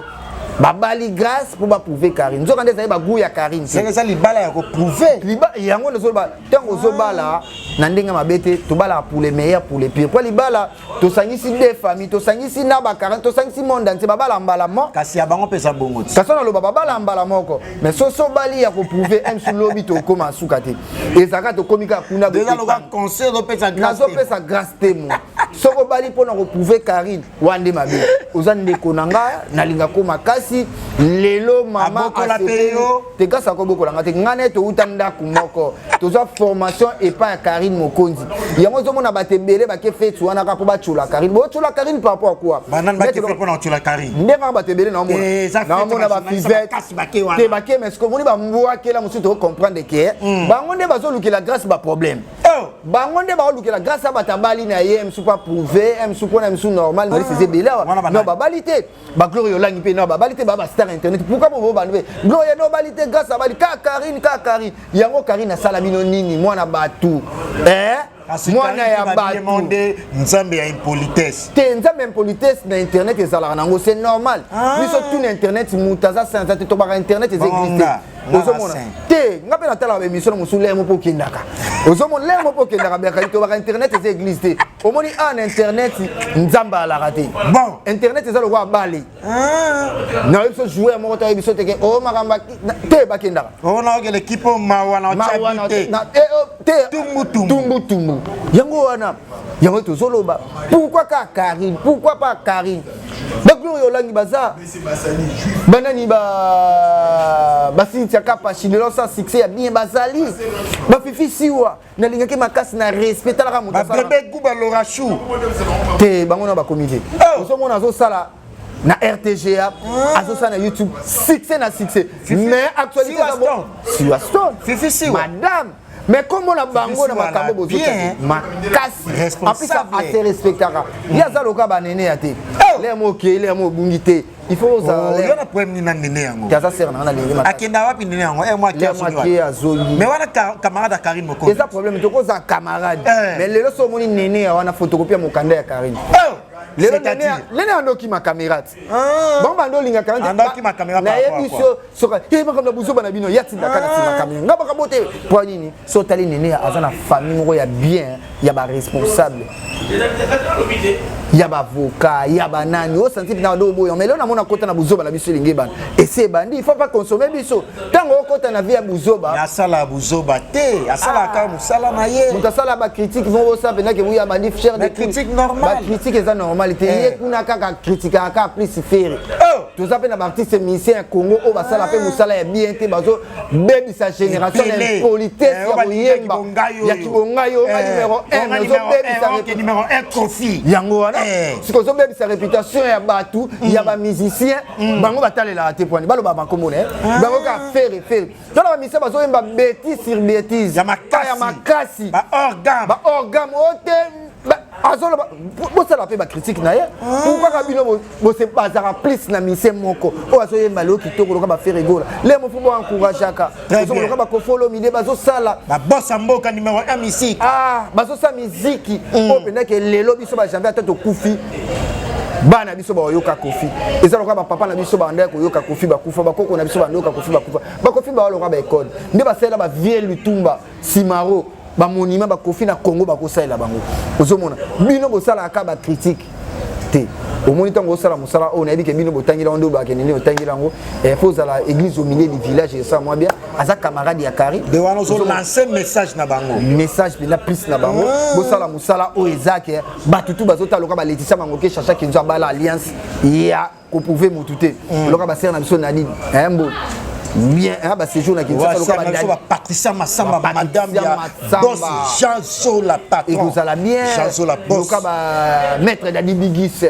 Babali Grâce mpo baprouve Karine, nzoka nde ezali bagoût ya Karine te. Eza libala ya koprouve. Yango nazoloba, ntango ozobala na ndenge mabe te, tobalaka pour le meilleur, pour le pire, po libala tosangisi deux famille, tosangisi na bakarine, tosangisi monde entier. Babala mbala mo Kasi ya bango mpe eza bongo ti. Kasi naloba babala mbala moko, mais soso obali ya koprouve msu, lobi tokóma suka te, ezalaka tokómi kaka kuna. Eza loka conseil ozopesa Grâce. Nazopesa Grâce te mo. Soki obali mpona koprouve Karine, wana nde mabe. Oza ndeko na nga, nalingako makasi. Lelo mama Abokola mpe yo. Te, Grâce akobokola nga te. Ngai na ye touta ndako moko, tozwa formation epai ya Karine Mokonzi. Yango ozomona bato ebele bake feti wana kaka mpo batyola Karine. Botyola Karine par rapport à quoi? Banani bakefe mpona kotyola Karine? Nde kaka bato ebele. Eh, eza fete. Naomona bajournaliste bafivete makasi bake wana. Te, bake, mais soki omoni bambwakela mosusu, tokocomprendre ke bango nde bazolukela Grâce baproblème. Oh! Bango nde baolukela Grâce ya bato abali na ye mosu pa prouve mosu mpona mosu normal. Eza ebele awa. Wana banani? Non, babali te. Bagloria Olangi mpe non, babali te. Baa bastar internet. Pourquoi bobo bandu mpe Gloria no obali te, Grâce abali kaka Karine, kaka Karine? Yango Karine asala bino nini? Mwana bato, eh? Kasi mwana ya Karine bato nde Nzambe ya impolitesse. Te, Nzambe, impolitesse na internet ezalaka nango, c'est normal. Biso tuna internet, moto aza saint te. Tobaka internet eza église te. Bonga, nga Ozomona saint. te, nga mpe natalaka baémission na mosusu lemo mpo okendaka, ozomona lemo mpo okendaka bekali. Tobaka internet eza église te. Omoni a na internet Nzambe alaka te. Bon. Internet eza lokola bale. Nayebi biso joueur moko te, ayebi biso te ke o makambo te bakendaka. Ona okele ekipe mawa na Mawa otyabi te. Eh, oh, te. Tumbu, tumbu. Tumbu tumbu. Yango wana, yango tozoloba, pourquoi kaka Karine? Pourquoi pas Karine? Bagloria Olangi baza banani, basintia Kapashi lelo sa succès ya bien, bazali bafifi siwa. Nalingaki makasi na respect, talaka moto Babebe Guba Lorachou. Te, bango na bakomi te. Oh! Ozomona azosala na RTGA, azosala na YouTube, succès na succès, mais actualité Siwa eza Stone. Siwa Stone. Fifi Siwa. Madame, mais komona bango na Siwa makambo la bozotia bien. makasi. En plus Responsable. ase respectaka ye, aza loka banene ya te. Oh! Lere mo okei, lere mo obungi te, il faut ozala Yo na problème nini na nene yango? Te, aza sere na nga, nalingi makasi. Akenda wapi nene yango? Eh, mwa Lere mo ake, azongi. Mais wana camarade ya Karine Mokonzi. Eza problème te, koza camarade. Eh. Mais lelo so omoni nene ya wana, photocopie ya mokanda ya Karine. Oh! Lelo C'est-à-dire? nene andokima caméra te. Bango bando olingaka. Ando okima caméra par rapport à Nayebi quoi? so soka e makambo na buzoba na bino ya tindaka na nsima caméra nga makambo te. Po nini? So otali nene, aza na famille moko ya bien, ya baresponsable, ya bavocat, ya banani osanti mpena bando oboya. Mais lelo namona kota na buzoba na biso, elingi ebanda esi ebandi. Il faut pas consommer biso ntango okota na vie ya buzoba. Asala buzoba te, asalaka kaka mosala na ye. Moto asala bacritique moko osala mpenza ke wuya bandi fier. Mais critique normale. Bacritique eza normal te. Ye kuna kaka critiquaka kaka plus Ferre. Oh! Toza mpe na baartiste musicien ya Congo oyo basala mpe mosala ya bien te, bazobebisa génération na Ebele. impolitesse Eh, oyo ya balingaki koyemba bongai oyo. ya kibongai oyo nga Eh, numéro 1. onga numéro Ozobebisa 1, ok, numéro 1 Kofi. Yango wana. Eh. Sikoy ozobebisa réputation ya bato ya bamusicien. Bango batalelaka te poani baloba makombo na ye, bango kaka Ferre, Ferre. Tala bamusicien bazoyemba bêtise sur bêtise. Ya makasi. Ya makasi. Ba organe. Baorgane oyo te azoloba. Bosala mpe bacritique na ye. Pourquoi kaka bino bose bazaka plus na musicien moko oyo azoyemba lelo kitoko loka baFerre Gola? Le mofu boencourageaka. Très bien. Ozoloka baKoffi Olomide bazosala. Babosa mboka numéro 1 musique. Ah, bazosala miziki oyo mpendake lelo biso bajanvier ata tokufi, bana biso baoyoka Kofi. Eza lokola bapapa na biso bandaki koyoka Kofi, bakufa. Bakoko na biso bandoyoka Kofi, bakufa. Bakofi bawa lokola baekole nde basalela bavie Lutumba Simaro, bamonima bakofi na Congo bakosalela bango. Ozomona bino bosalaka bacritique te. Omoni ntango osala mosala oyo, nayebi ke bino botangela yango nde obakende nde otangela yango. Faut ozala église au milieu du village, esala mwa bien. Aza camarade ya Kari. De wana ozolancer message na bango. Message mpenza plus na bango. Bosala mosala oyo eza ke bato tu bazotala loka baletisia bango ke Chacha Kenzo abala alliance ya koprouve motu te. Loka basere na biso Nadine mbo bien, baséjour na Kinshasa, loka Wasiana biso bapatricia Masamba, madame ya boss Jean Zola, patron. Ekozala bien. Jean Zola boss. Loka bamaître Dadi Bigis,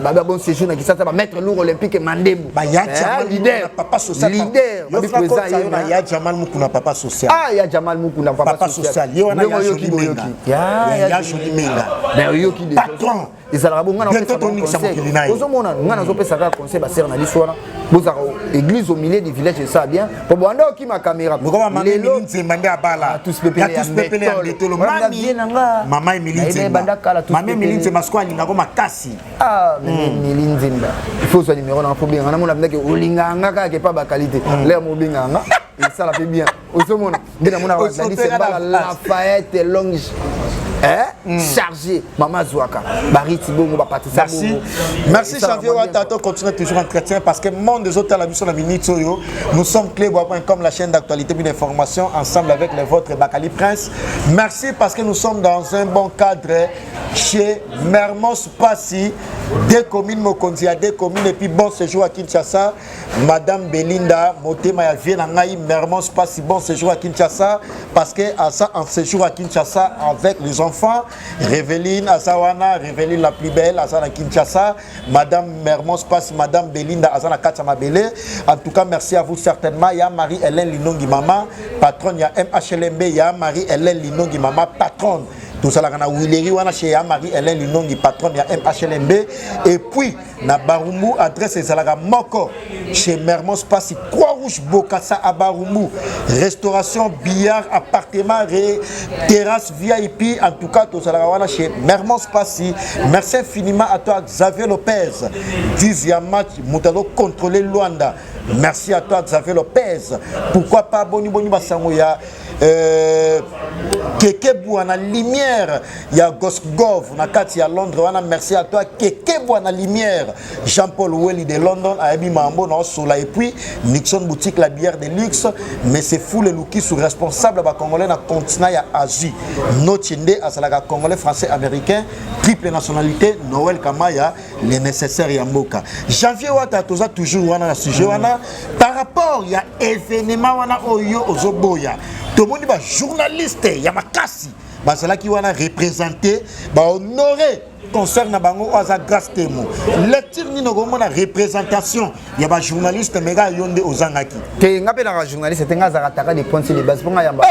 babe bon séjour na Kinshasa, bamaître Lour Olympique Mandembo. Baya Jamal leader. Papa social. Leader. Yo babi funa président kotisa ye yo na ya Jamal Mukuna, papa social. Ah, ya Jamal Mukuna, papa, Papa social. Ye wana Ndenge ya oyoki Joli boyoki. Menga. Ya, Ya Joli Menga. Mais oyoki déjà. Patron. Ezalaka bongo. Nga Bientôt toningisa mokili na ye. Ozomona nga nazopesa kaka conseil, basere na biso wana, bozalaka église au milieu du village. image esa bien po bwanda okima caméra. Lelo Nzemba nde abala tous pepele ya pepele ya mbetolo. Mami, mama Emily Nzemba, mama Emily Nzemba siko alingako makasi. Ah, mama Emily Nzemba, il faut soit numéro na, faut bien na mona ndeke olinga nga kaka ke pa ba qualité l'air mo benga nga esala pe bien. Ozomona nde namona Gladys Mbala Lafayette longe, hein, chargé mama zwaka bariti bongo bapatisa. Merci. Merci Janvier Wata. On continue toujours entretien parce que monde des autres à la mission la minute oyo. Nous sommes clébois.com, la chaîne d'actualité et d'information, ensemble avec les vôtres Bakali Prince. Merci parce que nous sommes dans un bon cadre chez Mermos Passy, deux communes Mokonzi, deux communes et puis bon séjour à Kinshasa. Madame Belinda Motema ya vie na ngai Mermos Passy, bon séjour à Kinshasa parce que à ça en séjour à Kinshasa avec les enfants Réveline aza wana, Réveline la plus belle aza na Kinshasa. Madame Mermos Passy, Madame Belinda aza na kati ya mabele. En tout cas, merci à vous certainement. Ya Marie-Hélène Linongi, mama patronne ya MHLMB, ya Marie-Hélène Linongi, mama patronne, tozalaka na Wileri wana chez ya Marie-Hélène Linongi, patronne ya MHLMB, et puis na Barumbu, adresse ezalaka moko chez Mermos Pasi, Croix Rouge Bokassa à Barumbu. Restauration, billard, appartement, terrasse VIP. En tout cas, tozalaka wana chez Mermos Pasi. Merci infiniment à toi Xavier Lopez, 10e match moto azo contrôler Luanda. Merci à toi Xavier Lopez. Pourquoi pas boni boni basango ya Keke Bwana Lumière ya Gosgov na kati ya Londres wana. Merci à toi Keke Bwana Lumière. Jean-Paul Welly de London ayebi mambo na osola. Et puis Nixon Boutique, la bière de luxe, mais c'est fou le Lukisu, responsable ba congolais na continent ya Asie. Noti nde azalaka congolais, français, américain, triple nationalité. Noël Kamaya, le nécessaire ya mboka. Janvier Wata, toza toujours wana na sujet wana par rapport ya événement wana oyo ozoboya. Tomoni bajournaliste ya makasi bazalaki wana représenté, bahonoré concert na bango oyo aza Grâce Temo. Lecture nini okomona représentation ya bajournaliste mega yo nde ozangaki? Te, nga mpe naka journaliste te. Nga azalaka attaquant de pointe de base mpo nga yamba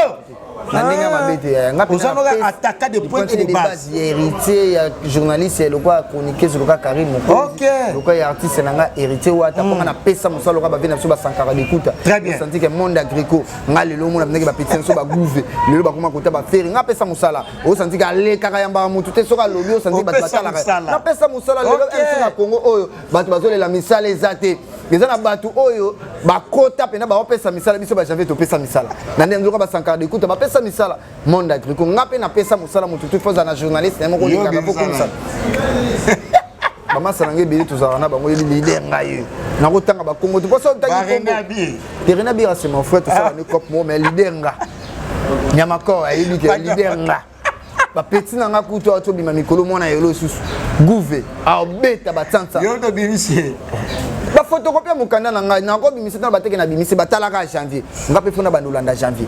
na ndenge ya mabe te. Nga oza noka attaquant de pointe de base. Ya héritier, ya journaliste lokwa chroniqueuse lokwa Karine Mokonzi, lokwa ya artiste na nga Héritier Wata, mpo nga napesa mosala lokwa bave na biso basankara dekuta. Santi ke monde agricole nga lelo omona ndenge bapeti biso bagouve lelo bakoma kota bafere. Nga apesa mosala, osanti ke alekaka yambaka motu te. Soki alobi, osanti bato batalaka. Napesa mosala lelo mc na Congo oyo bato bazolela misala eza te. Eza na bato oyo bakota mpena baopesa misala. Biso bajanvier topesa misala na nde nzoka basankara dekuta bapesa misala monde agricole. Nga mpe napesa mosala. Motu tu foza na journaliste na ye moko olingaka po komisa bamasa na ngai ebele tozalaka na bango. Yebi leader ngai nakotanga bakombo te mposo otangi Terena Bira, c'est mon frère, tosala ne cop mo. Mais leader nga Nyamakor ayebi ke leader nga bapeti na nga kutu awa tobima mikolo mwana yelo lisusu gouve aobeta batsansa. Yo tobimisi. Baphotocopie ya mokanda na ngai nakobimisa tana bateke na bimisi batalaka ya Janvier. Nga mpe fona bandolanda Janvier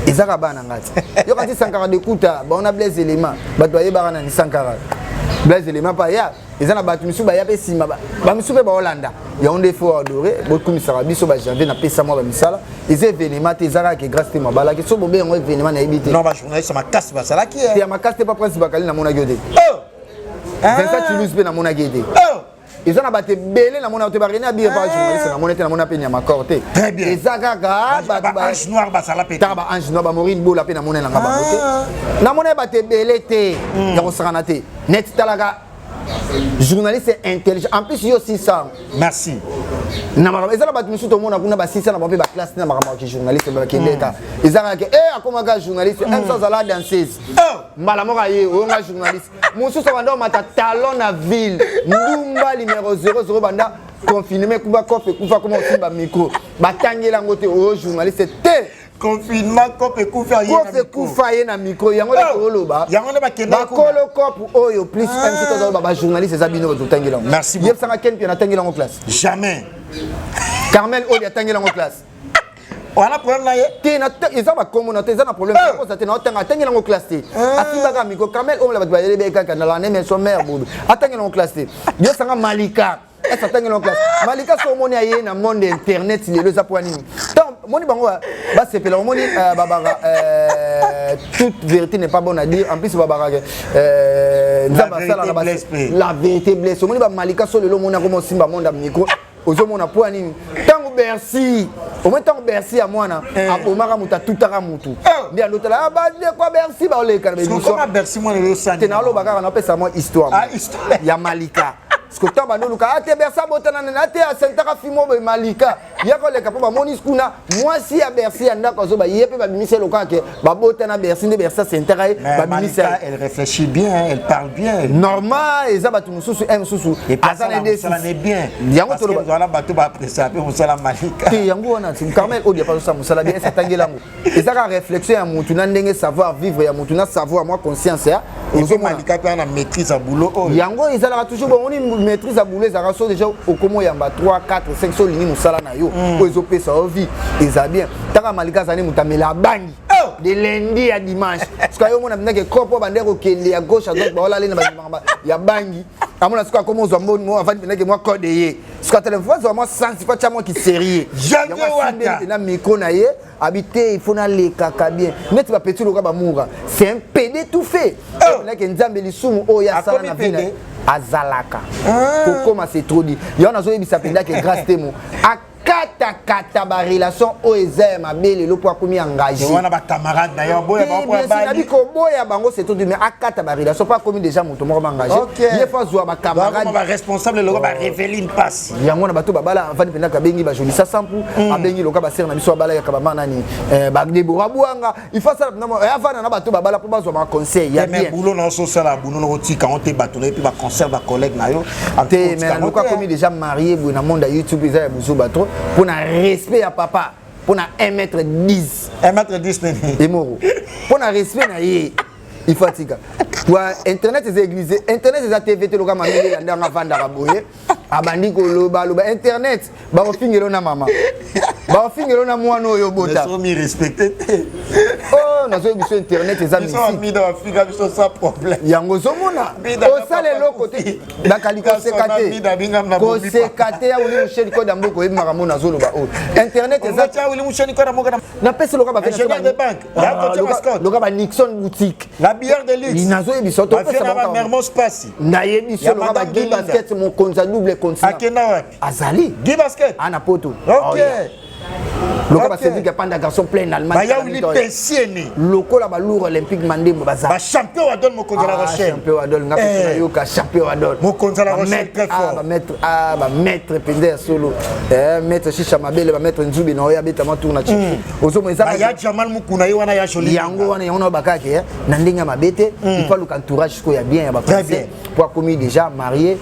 ezaka bana nga ti yoka ti Sankara Dekuta baona Blaise Elema. Bato bayebaka nani Sankara Blaise Elema pa ya eza na bato misusu baya mpe nsima, bamisusu mpe baolanda yango nde faut adore. Bokumisaka biso bajanvier napesa mwa bamisala. Eza événement te, eza kaka ke Grâce te mabalaki so bobe yango événement nayebi te. Non, bajournaliste makasi bazalaki. Te, ya makasi te. Pa Prince Bakali namonaki yo te. Vincent Toulouse mpe namonaki ye te. Eza na bato ebele namona te. Barene Abire pa journaliste namoni te, namona mpe Nyamakor te. Eza kaka baange noir basala mpe. Taka baange noir, bamorine Bola mpe namona nanga bango te. Namona bato ebele te ya kosakana te. Net talaka journaliste intelligent en plus yo 600. Merci. Na makambo eza na bato misusu tomona kuna basisa na bango mpe baclasse na makambo ya kijournaliste bakendeka. Eza kaka ke e akomaka journaliste mso azala danseuse mbala moko aye oyonga journaliste. Mosusu abanda omata talon na ville, ndumba numéro 00 banda confinement ekufa, kofe ekufa, koma osimba micro, batangeli yango te oyo journaliste te. Confinement, kope ekufa. Kofe ekufa ye na micro yango nde tooloba. Yango nde bakenda. Bakolo kope oyo plus mc tozaloba bajournaliste eza bino bato otangeli yango. Merci. Yebisanga, Ken Pio natangeli yango classe? Jamais. Carmel oyo atangeli yango classe? Wana problème na ye. Te, eza bakombo na te, eza na problème oza te. Naotanga atangeli yango classe te, asimbaka micro. Carmel oyo bato bayelebe kaka na lane mais son mère bobe atangeli yango classe te. Yosanga Malika ese atangeli yango classe? Malika so omoni aye na monde internet lelo eza mpo nini? Ntango omoni bango basepela, omoni babaka toute vérité n'est pas bonne à dire. En plus babaka Nzambe asalaka la vérité blesse. Omoni bamalika so lelo omoni akoma osimba monde ya micro, ozomona mpo ya nini? Ntango Bercy Omoi ntango Bercy ya mwana abomaka moto, atutaka motu, nde andotala ah, bandeko ya Bercy baoleka na baémission te. Naoloba kaka, napesa mwa histoire ya Malika, parce que ntango bandoluka ate Bercy abotana nani, ate asentaka fimo boye, Malika ya koleka mpo bamoni kuna mwasi ya Bercy ya ndako azoba ye mpe babimisi ye lokola ke babotana Bercy, nde Bercy asentaka ye. Babimisi. Elle réfléchit bien, elle parle bien. Normal, eza bato mosusu e mosusu aza na bien. Yango toloba bato baapprécier mpe mosala Malika. Te, yango wana Carmel Odia mpe azosala mosala bien. Ese atangeli yango, eza kaka réflexion ya motu na ndenge savoir vivre ya motu na savoir mwa conscience ya Malika mpe na maîtrise ya boulot oyo. Yango ezalaka toujours bon. Oni maîtrise ya boulot ezalaka so déjà okoma oyamba 3 4 5, so olingi mosala na yo oyo ezopesa yo vie, eza bien. Taka Malika azali moto amela bangi de lundi ya dimanche, sikoyo yo omona mpendake kopo bande kokende ya gauche à droite, baolale na bandimaka ya bangi. Amona sikoyo akoma ozwa mboni mo avandi mpendake mwa code ye, sikoyo telefone azwa mwa sens po atya mwa kisérieux na micro na ye abi te, il faut nalekaka bien neti bapeti loka bamoura. C'est un PD tout fait nake Nzambe lisumu oyo asala na vie azalaka kokoma, c'est trop dit. Yango nazoyebisa mpendake Grâce Temo akatakata barelation oyo eza ya mabe lelo mpo akomi engagé. Wana bacamarade na yo. Nabi koboya bango, c'est trop dit, mais akata barelation mpo akomi déjà moto moko baengagé. Ye fo azwa bacamarade baresponsable loko bareveline mpasi. Yango na bato babala avandi mpendaka, abengi bajolisa sampu, abengi loka basere na biso babala yaka bama nani, badebora bwanga. Il faut asala avanda na bato babala mpo bazwa baconseil ya bien. Boulot na ososala boulot na otika ngo te, bato na ye mpe baconcert bacollègue na yo. Te, mais naluka akomi déjà marié boye na monde ya YouTube, eza ya buzuba trop. Mpo na respect ya papa, mpo na 1 mètre 10. 1 mètre 10 nini? Emoro, mpo na respect na ye, il faut atika wa internet. Eza église, internet eza TV te. Loka mamele ndenge avandaka boye, abandi koloba loba internet, bakofingelo na mama, bakofingelo na mwana oyo bota. Mi respecte te. Oh, nazoyebi biso internet eza misika biso sans problème. Yango ozomona osala eloko te, bakali koseka te, koseka te. Ya Wili Musheni Koda mboka, oyebi makambo nazoloba oyo. Internet eza napesi loka. Loka ba Nixon boutique. La bière de luxe. Nazoyebi so. Mermos Pasi. Nayebi so loka ba Guy Basket, mokonzi ya double continent. Akenda wapi? Azali. Guy Basket. Ana poto. Ok. Lokola baCédric ya panda, garçon plein Allemagne. Bayawuli pensieni. Lokola balourd olympique mandembo baza. Bachampion Wadol, mokonzi ya La Rochelle. Champion Wadol, nga mpe nayoka champion Wadol. Mokonzi ya La Rochelle, très fort. Bamaître, bamaître mpenza ya solo, maître Shisha Mabele, bamaître Nzubi na oyo abetama tour na Chiki, ozomona eza. Ya Jamal Mukuna ye wana ya joli. Yango wana, yango na bakake na ndenge ya mabe te. Il faut aluka entourage sikoyo ya bien ya baconseil po akomi déjà marié,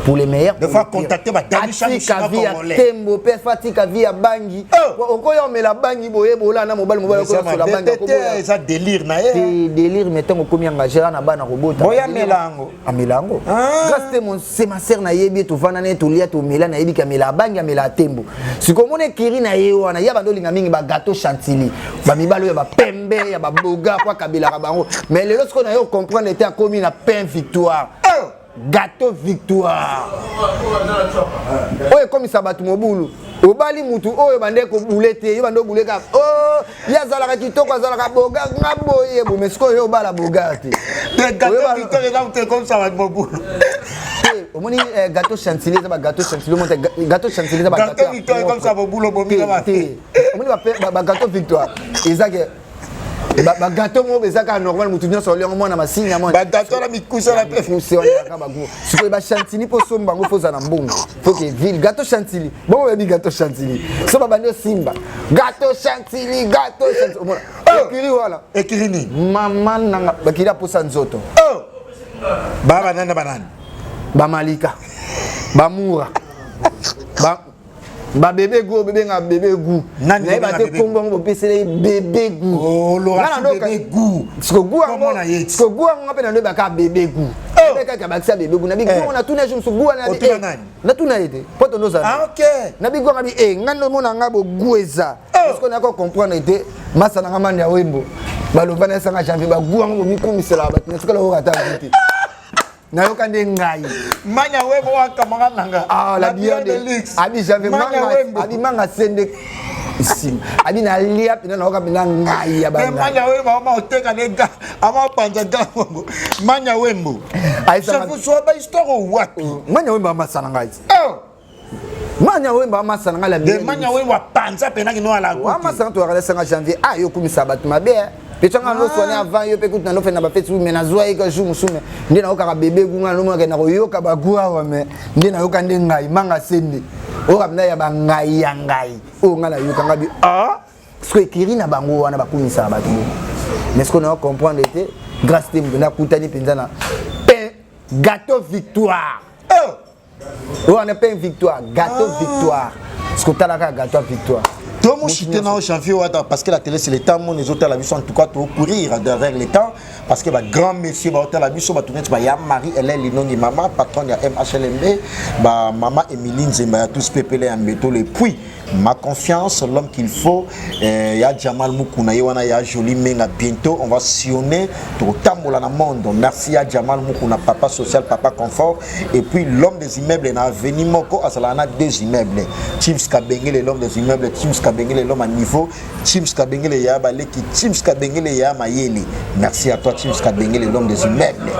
pour les meilleurs. Des fois contacter ba Damisha. Atika vie ya tembo mpe fa atika vie ya bangi. Okoya omela bangi boye bola na mobali, mobali okosola bangi. Eza délire na ye. Te, délire, mais ntango okomi engagé na bana kobota. Boya amela yango. Amela yango. Grâce te, mon c'est ma sœur, nayebi ye, tovanda na ye, tolia, tomela, nayebi ke amela bangi, amela tembo. Sikoyo omona ekiri na ye wana ya bando olinga mingi bagâteau chantilly, bamibali oyo ya bapembe ya baboga po akabelaka bango. Mais lelo sikoyo na ye ocomprendre ete akomi na pain Victoire, gâteau Victoire oyo ekomisa bato mobulu. Obali mutu oyo bande kobule te, yo bande obule kaka o ye azalaka kitoko, azalaka boga nga boye bome. Sikoyo yo obala boga te. Ekomisa bato mobulu. Omoni gâteau chantilly eza bagâteau chantilly, omoni gâteau chantilly eza. Gâteau Victoire ekomisa mobulu, obomika. Te, omoni bagâteau Victoire eza ke bagâteau moko eza kaka normal, motu nyonso oliango, mwana masinya. Bagâteau na mikuse na mikuse wana kaka bago. Sikoyo bachantilly, mpo somba yango, fo ozala na mbongo, faut ke ville gâteau chantilly bongo oyebi gâteau chantilly so babandi osimba gâteau chantilly, gâteau chantilly, omona ekiri wana. Ekiri nini? Mama nanga bakili aposa nzoto. Baa banani na banani? Bamalika, bamura, babebe gu, obebenga bebe gu, nayeba te kombo yango bopeseli bebe gu. Siko gu yango nga mpe naloyebaka bebe gu kaka bakisa bebe gu. Nabi gu, natuna ye mosu gu wana, natuna ye te mpo tondozala. Nabi gu anga bi e nga ndomona nga bo gu eza parce que nayaka comprendre te masa nanga mani ya wembo baloba na esanga Janvier bagu yango bomikumiselaka bato natikala oyoka ata gu te, nayoka nde ngai. Manya Wembo wa camarade nanga. Ah, la bière de luxe. Abi j'avais manga, abi manga sende nsima abi nalia mpena, nayoka mpena ngai ya. Manya Wembo ama oteka ne ga ama panza ga bongo Manya Wembo. Soa ba histoire wapi? Manya Wembo amasala ngai. Manya Wemba amasa na ngai la de Manya Wemba panza pena kino ala ko. Amasa na toyaka sanga janvier. Ah yo kumisa bato mabe. Mpe tanga no soigner avant yo mpe kutu na nofenda ba feti mais nazwa ye ka jour mosusu mais nde nayokaka bebe gunga nomonaka na koyoka bagu awa mais nde nayoka nde ngai manga sende oyoka mpenza ya bangai ya ngai oyo ngai nayoka ngai bi ah siko ekiri na bango wana bakumisaka bato bongo mais siko nayo comprendre te grâce te moto nakutani mpenza na pain gâteau victoire oh! wana pain victoire gâteau ah. victoire siko talaka gâteau victoire tomoshite na janvier wata parce que la télé c'est le temps mon ezotala biso en tout cas tocourir derrière le temps parce que bagrand monsieur baotala biso bato neti baya marie hélène linongi mama patronne ya mhlmb bamama émilie nzemba ya tous pepele ya mbetolo epuis Ma confiance, l'homme qu'il faut, euh, ya Jamal Mukuna, ye wana ya Jolie Menga, bientôt on va sillonner tokotambola na monde. Merci ya Jamal Mukuna, papa social, papa confort, et puis l'homme des immeubles na avenue moko azala na deux immeubles. Chims Kabengele l'homme des immeubles, Chims Kabengele l'homme à niveau, Chims Kabengele ya baleki, Chims Kabengele ya mayele. Merci à toi Chims Kabengele l'homme des immeubles.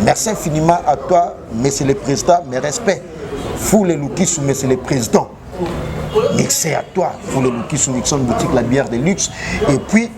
Merci infiniment à toi monsieur le président, mes respects. Foule Lukisu, monsieur le président. Merci à toi, Foule Lukisu Nixon Boutique, la bière de luxe. Et puis,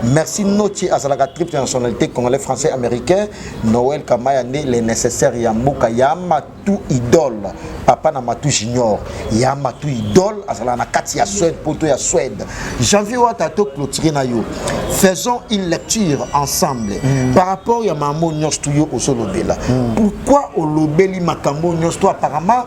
merci Noti azalaka triple nationalité congolais, français, américain. Noël Kamaya né les nécessaires ya mboka ya Matou idole. Papa na Matou junior. Ya Matou idole azalaka na kati ya Suède, poto ya Suède. Janvier Wata to clôturer na yo. Faisons une lecture ensemble par rapport ya mambo nyonso tu yo ozolobela. Pourquoi olobeli makambo nyonso to apparemment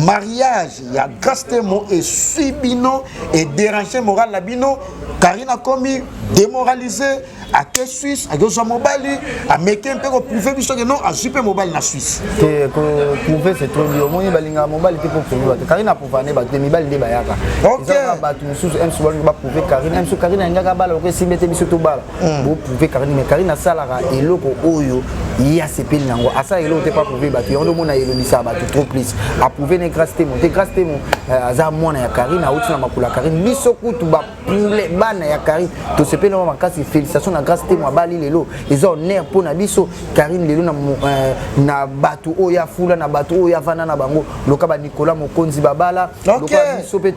mariage ya Grâce Temo esui bino et déranger moral na bino? Karine akomi démoralisé, ake Suisse, akozwa mobali, ameki mpe koprouver biso ke non, azwi mpe mobali na Suisse. Te, koprouver c'est trop dur. Omoni, balingaka mobali te mpo prouver bato. Karine aprouva ne bato te, mibali nde bayaka. Ezaka bato mosusu msu balingi baprouver Karine. Msu Karine alingaka bala loko esimbi te, biso tobala boprouver Karine. Mais Karine asalaka eloko oyo ye asepeli nango, asalaka eloko te mpo aprouver bato. Yango nde omona elobisaka bato trop plus. Aprouver ne Grâce Temo te. Grâce Temo aza mwana ya Karine, auti na makolo ya Karine. Biso kutu bapule bana ya Karine tosepeli yango makasi. Félicitation na Grâce Temo, abali lelo, eza honneur mpo na biso. Karine lelo na bato oyo afula, na bato oyo avanda na bango, loka banicolas Mokonzi babala, loka biso mpe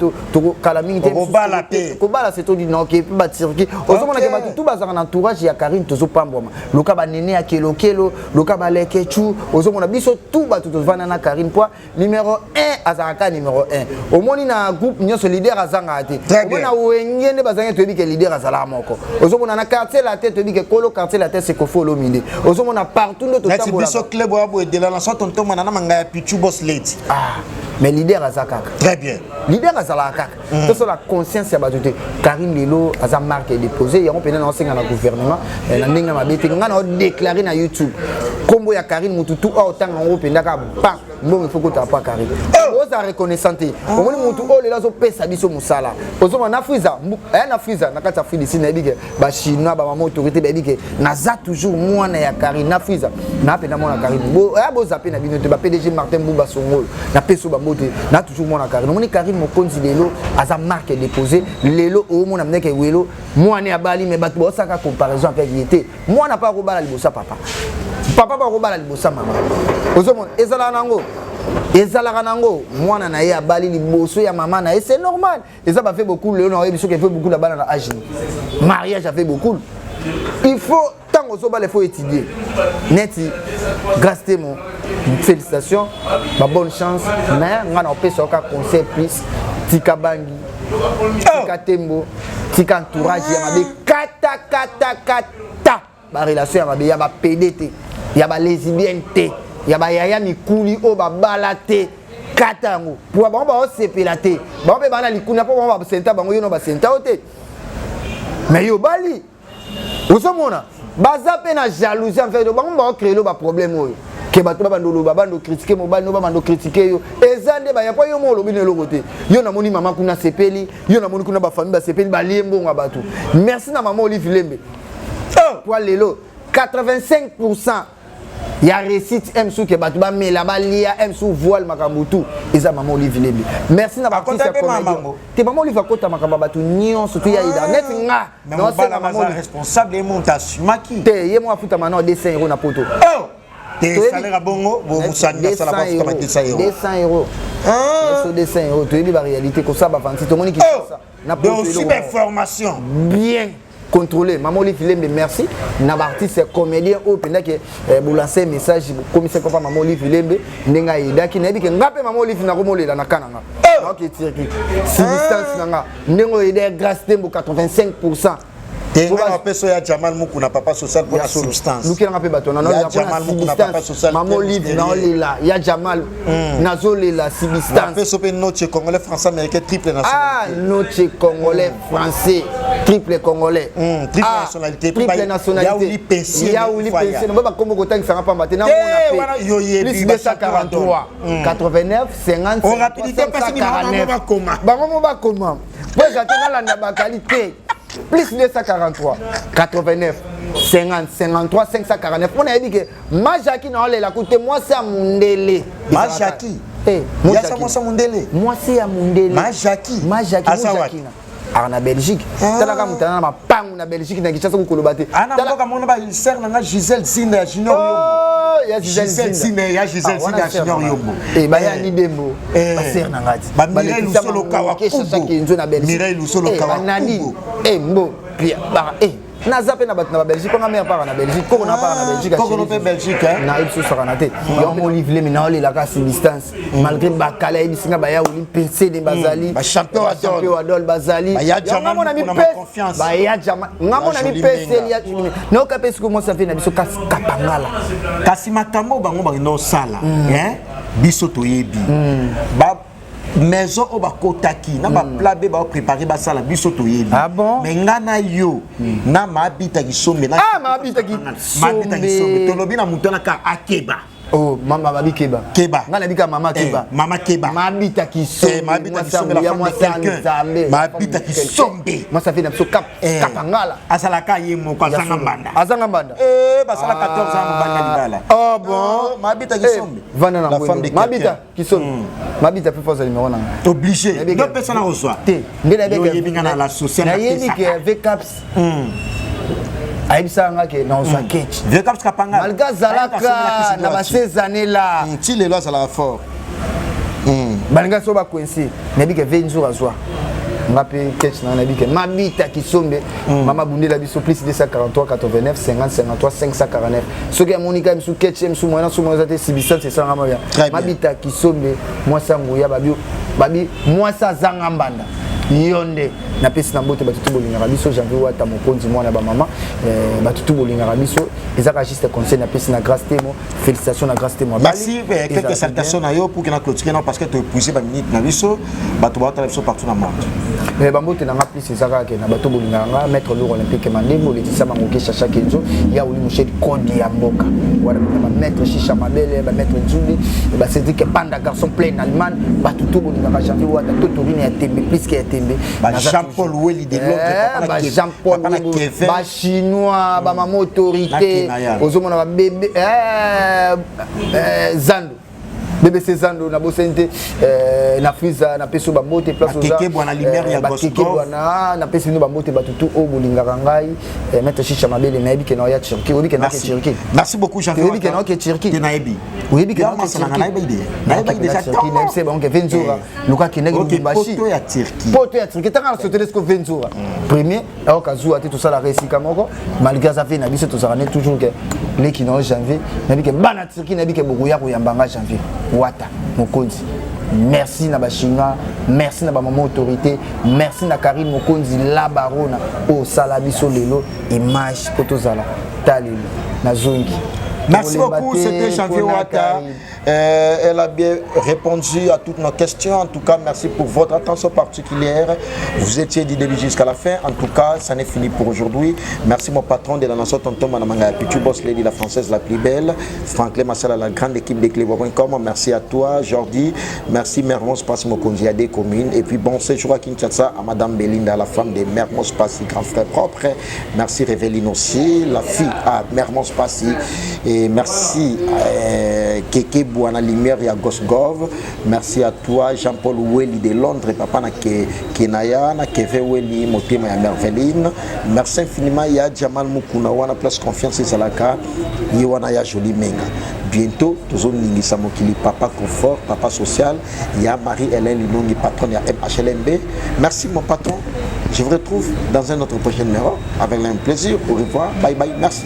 kala mingi te. Kobala te. Kobala se todi noke mpe baturki. Ozomona ke bato tu bazalaka na entourage ya Karine, tozopambwama, loka banene ya kelokelo, loka balekechu. Ozomona biso tu bato tovanda na Karine po numéro 1 azalaka numéro 1. Omoni na groupe nyonso leader azangaka te. Omoni na Wenge nde bazangi, toyebi ke leader azalaka moko. Ozomona na Quartier Latin, toyebi ke kolo Quartier Latin c'est Koffi Olomide. Ozomona partout nde totambola. Biso club oya boye de la nation, tontomana na manga ya Pichu Boss Lady. Ah, mais leader aza kaka. Très bien. Leader azalaka kaka. Tosala conscience ya bato te. Karine lelo aza marque déposé. Yango mpena naosenga na gouvernement na ndenge mabe te. Ngai naodéclare na YouTube nkombo ya Karine, motu tu oyo otanga yango mpenza kaka ba mbongo ifo kotala pa Karine, oza reconnaissant te. Omoni motu oyo lelo azopesa biso mosala, ozomona na Friza, na Friza na kati ya Afrique d'ici, nayebi ke bachinois, bamama autorité bayebi ke naza toujours mwana ya Karine. Na Friza na mpenza mwana Karine, boza mpe na bino te. Ba PDG Martin Mbuba Songolo, napesi bango te. Na toujours mwana Karine. Omoni Karine Mokonzi lelo aza marque déposé. Lelo omona ndeke welo mwana abali, mais bato baosaka comparaison avec ye te. Mwana mpe akobala liboso ya papa, papa mpe akobala liboso ya mama. Ozomona ezalaka nango, ezalaka nango. Mwana na ye abali liboso ya mama na ye, c'est normal. Eza bafe beaucoup. Lelo naoyebi soki efe beaucoup na bana na age mariage afe beaucoup. Il faut ntango ozobala, il faut étudier. Neti Grâce Temo, félicitation, ba bonne chance, mais nga na opesa oka conseil plus: tika bangi, tika tembo, tika entourage ya mabe, kata kata kata barelation ya mabe, ya bapédé te, ya balesbienne te, ya bayaya mikuli oyo babala te. Kata yango po bango baosepela te. Bango mpe baa na likunda mpo bango basenta bango, yo no basenta yo te, mais yo bali ozomona baza mpe na jalousie. En fait bango baocréer lo baproblème oyo ke bato babanda oloba, bando critiquer mobali no, babando critiquer yo. Eza nde baya po yo mo olobi na eloko te. Yo namoni mama kuna asepeli, yo namoni kuna bafamille basepeli, balie mbongo ya bato. Merci na mama Olive Lembe po lelo 85 ya réussite m suki bato bamela, balia m su voile, makambo tu eza mama Olive Lembe. Merci na baartiste ya comédien te. Mama Olive akota makambo ya bato nyonso tu ya ida neti nga. Responsable ye moto asumaki. Te, ye mo afutama na 200 euro na poto. Te salaire bongo bosani basala bafuta 200 euros. 200 euros. Ah. 200 euros toyebi ba réalité kosala ba 26 tomoni Kinshasa. Na poto information. Bien contrôlé. Maman Olive Lembe, merci. Na artiste comédien oyo mpenza ke eh, bolanse message bokomisa kopa Maman Olive Lembe ndenge ayedaki nayebi ke nga mpe Maman Olive nakomolela na kana nga naoke Turquie si distance na nga ndenge oyo eyeda Grâce Tembo 85 pourcent. Te nga na peso ya Jamal Mukuna papa social pour la substance. Lukela nga pe bato na ya Jamal Mukuna papa social. Maman Olive na olela ya Jamal nazolela substance. Na peso pe noche congolais français américain triple nationalité. Ah noche congolais français triple congolais. Triple nationalité. Triple nationalité. Ya Uli Pensier. Ya Uli Pensier. Ba kombo kotangisa nga pamba te na mona pe. Plus 243 89 50. On rapidité parce que bango bakoma. Bango mo bakoma. Po ezate nalanda bakali te. Plus 243 89 50 53 549 mpo nayebi ke majaki na olela kute mwasi ya mundele. Majaki yasa mwasi ya mundele, mwasi ya mundele majaki majaki mojakina aka na Belgique. Talaka moto ana na mapangu na Belgique, na Kinshasa kokoloba te. Ana mboka mona ba sœur na nga Gisèle Zinda ya Junior Yombo. Ya Gisèle Zinda, ya Gisèle Zinda ya Junior Yombo. Eh baya ni dembo ba sœur na nga ti ba Mireille Lusolo Kawa Kubo na Belgique. Mireille Lusolo Kawa Kubo eh mbo pia ba eh naza mpe na bato na babelgique mponga mare paka na Belgique, koko na paka na Belgique. Koko mpe Belgique. Nayebi so na te yango Olive Lemi naolelaka substance malgré bakala ayebisi nga baya oli mpensene bazali bachampion wadol bazali nga mona baya jama nga mona mipeseli nayoka mpe sikoyo mwasi afe na biso kasi kapangala. Kasi makambo bango bakenda osala biso toyebi maison oyo bakotaki na baplat be baoprépare basala biso toyebi. Mais nga na yo na Mabita Kisombe, Mabita Kisombe, tolobi na moto wana ka akeba. Oh, mama babi keba. Keba. Nga nabika mama keba. Mama keba. Mabita Kisombe. Mabita Kisombe, la femme de quelqu'un. Mabita Kisombe. Mwasi afe na biso kapangala. Azalaka ye moko, azanga mbanda. Azanga mbanda. Eh, basala 14 ans mobali na libala. Oh bon. Mabita Kisombe. Vanda na Mabita Kisombe. Mabita mpe foza numéro na nga. Obligé. Ndo pesa na kozwa. Te. Nde nayebi nga na la sociale. Nayebi ke VCAPS ayebisaka nga ke nazwa ketch. VCAPS kapanga. Malgré azalaka na ba 16 années là. Ti lelo azalaka fort. Balinga so bacoince nayebi ke ve nzour azwa nga mpe ketch na nayebi ke Mabita Kisombe mama bundela biso plus 243 89 50 53 549 soki amoni kaka misu ketch misu moyen so moyen eza te substance esalanga mabia Mabita Kisombe mwasi ya nguya babi babi mwasi azanga mbanda yo nde napesi na mbote bato tu bolingaka biso. Janvier Wata mokonzi mwana bamama, bato tu bolingaka biso ezaka juste conseil napesi na Grâce Temo, félicitation na Grâce Temo. Merci. Quelques salutations na yo pour que na clôturer non parce que tu épuisé ba minute na biso bato baotala biso partout na monde. Bambote na nga plus eza kaka ke na bato bolingaka nga, maître Lour Olympique Mandembo, Letisa Mangoke, Chacha Kenzo ya Oli Mushedi Kodi ya mboka wana, bamaître Shisha Mabele, bamaître Nzumbi, bacédrik Panda garçon plein Allemagne, bato to bolingaka Janvier Wata to torine ya tembe plus ke ya tembe. Jean-Paul Weli de Londres. Ba Jean-Paul, bachinois, bamama autorité ozomona babebe Zando, BBC Zando nabosani te na Frisa napesi yo bambote place. Bakeke bwana Lumière ya Bakeke bwana napesi bino bambote bato tu oyo bolingaka ngai, maître Shisha Mabele nayebi ke na oya Turquie, oyebi ke naoke Turquie. Merci beaucoup, Jean. Oyebi ke naoke Turquie. Te nayebi. Oyebi ke naoke Turquie. Nayebi déjà. Nayebi bango ke Venzura luka akendaki Lubumbashi. Poto ya Turquie. Poto ya Turquie ntanga na sotele siko Venzura premier ayoka zuwa te tosalaka esika moko malgré aza fe na biso tozalaka ne toujours ke leki na yo Janvier nayebi ke bana Turquie nayebi ke bokoya koyamba nga Janvier Wata mokonzi. Merci na bachinois, merci na bamama autorité, merci na Karine Mokonzi la barona oyo osala biso lelo image mpo tozala ta lelo nazongi. Merci beaucoup, c'était Janvier Wata. Elle a bien répondu à toutes nos questions. En tout cas, merci pour votre attention particulière. Vous étiez du début jusqu'à la fin. En tout cas, ça n'est fini pour aujourd'hui. Merci mon patron de la nation, Tonton Manamanga Pichu, Boss Lady, la française la plus belle. Franklin Massala, la grande équipe de Clébo.com. Merci à toi, Jordi. Merci Mermos Passi Mokonzi, à des communes. Et puis bon séjour à Kinshasa à Madame Belinda, la femme de Mermos Passi, grand frère propre. Merci Révéline aussi, la fille à Mermos Passi. Et Et merci Keke Bouana Lumière ya Gosgov. Merci à toi Jean-Paul Weli de Londres, papa na ke, Kenaya, na Keve Weli, motema ya Merveline. Merci infiniment ya Jamal Mukuna wana place confiance ezalaka ye wana ya Jolie Menga. Bientôt tozoningisa mokili papa confort, papa social, ya Marie-Hélène Linongi, patronne ya MHLMB. Merci mon patron. Je vous retrouve dans un autre prochain numéro avec un plaisir. Au revoir. Bye bye. Merci.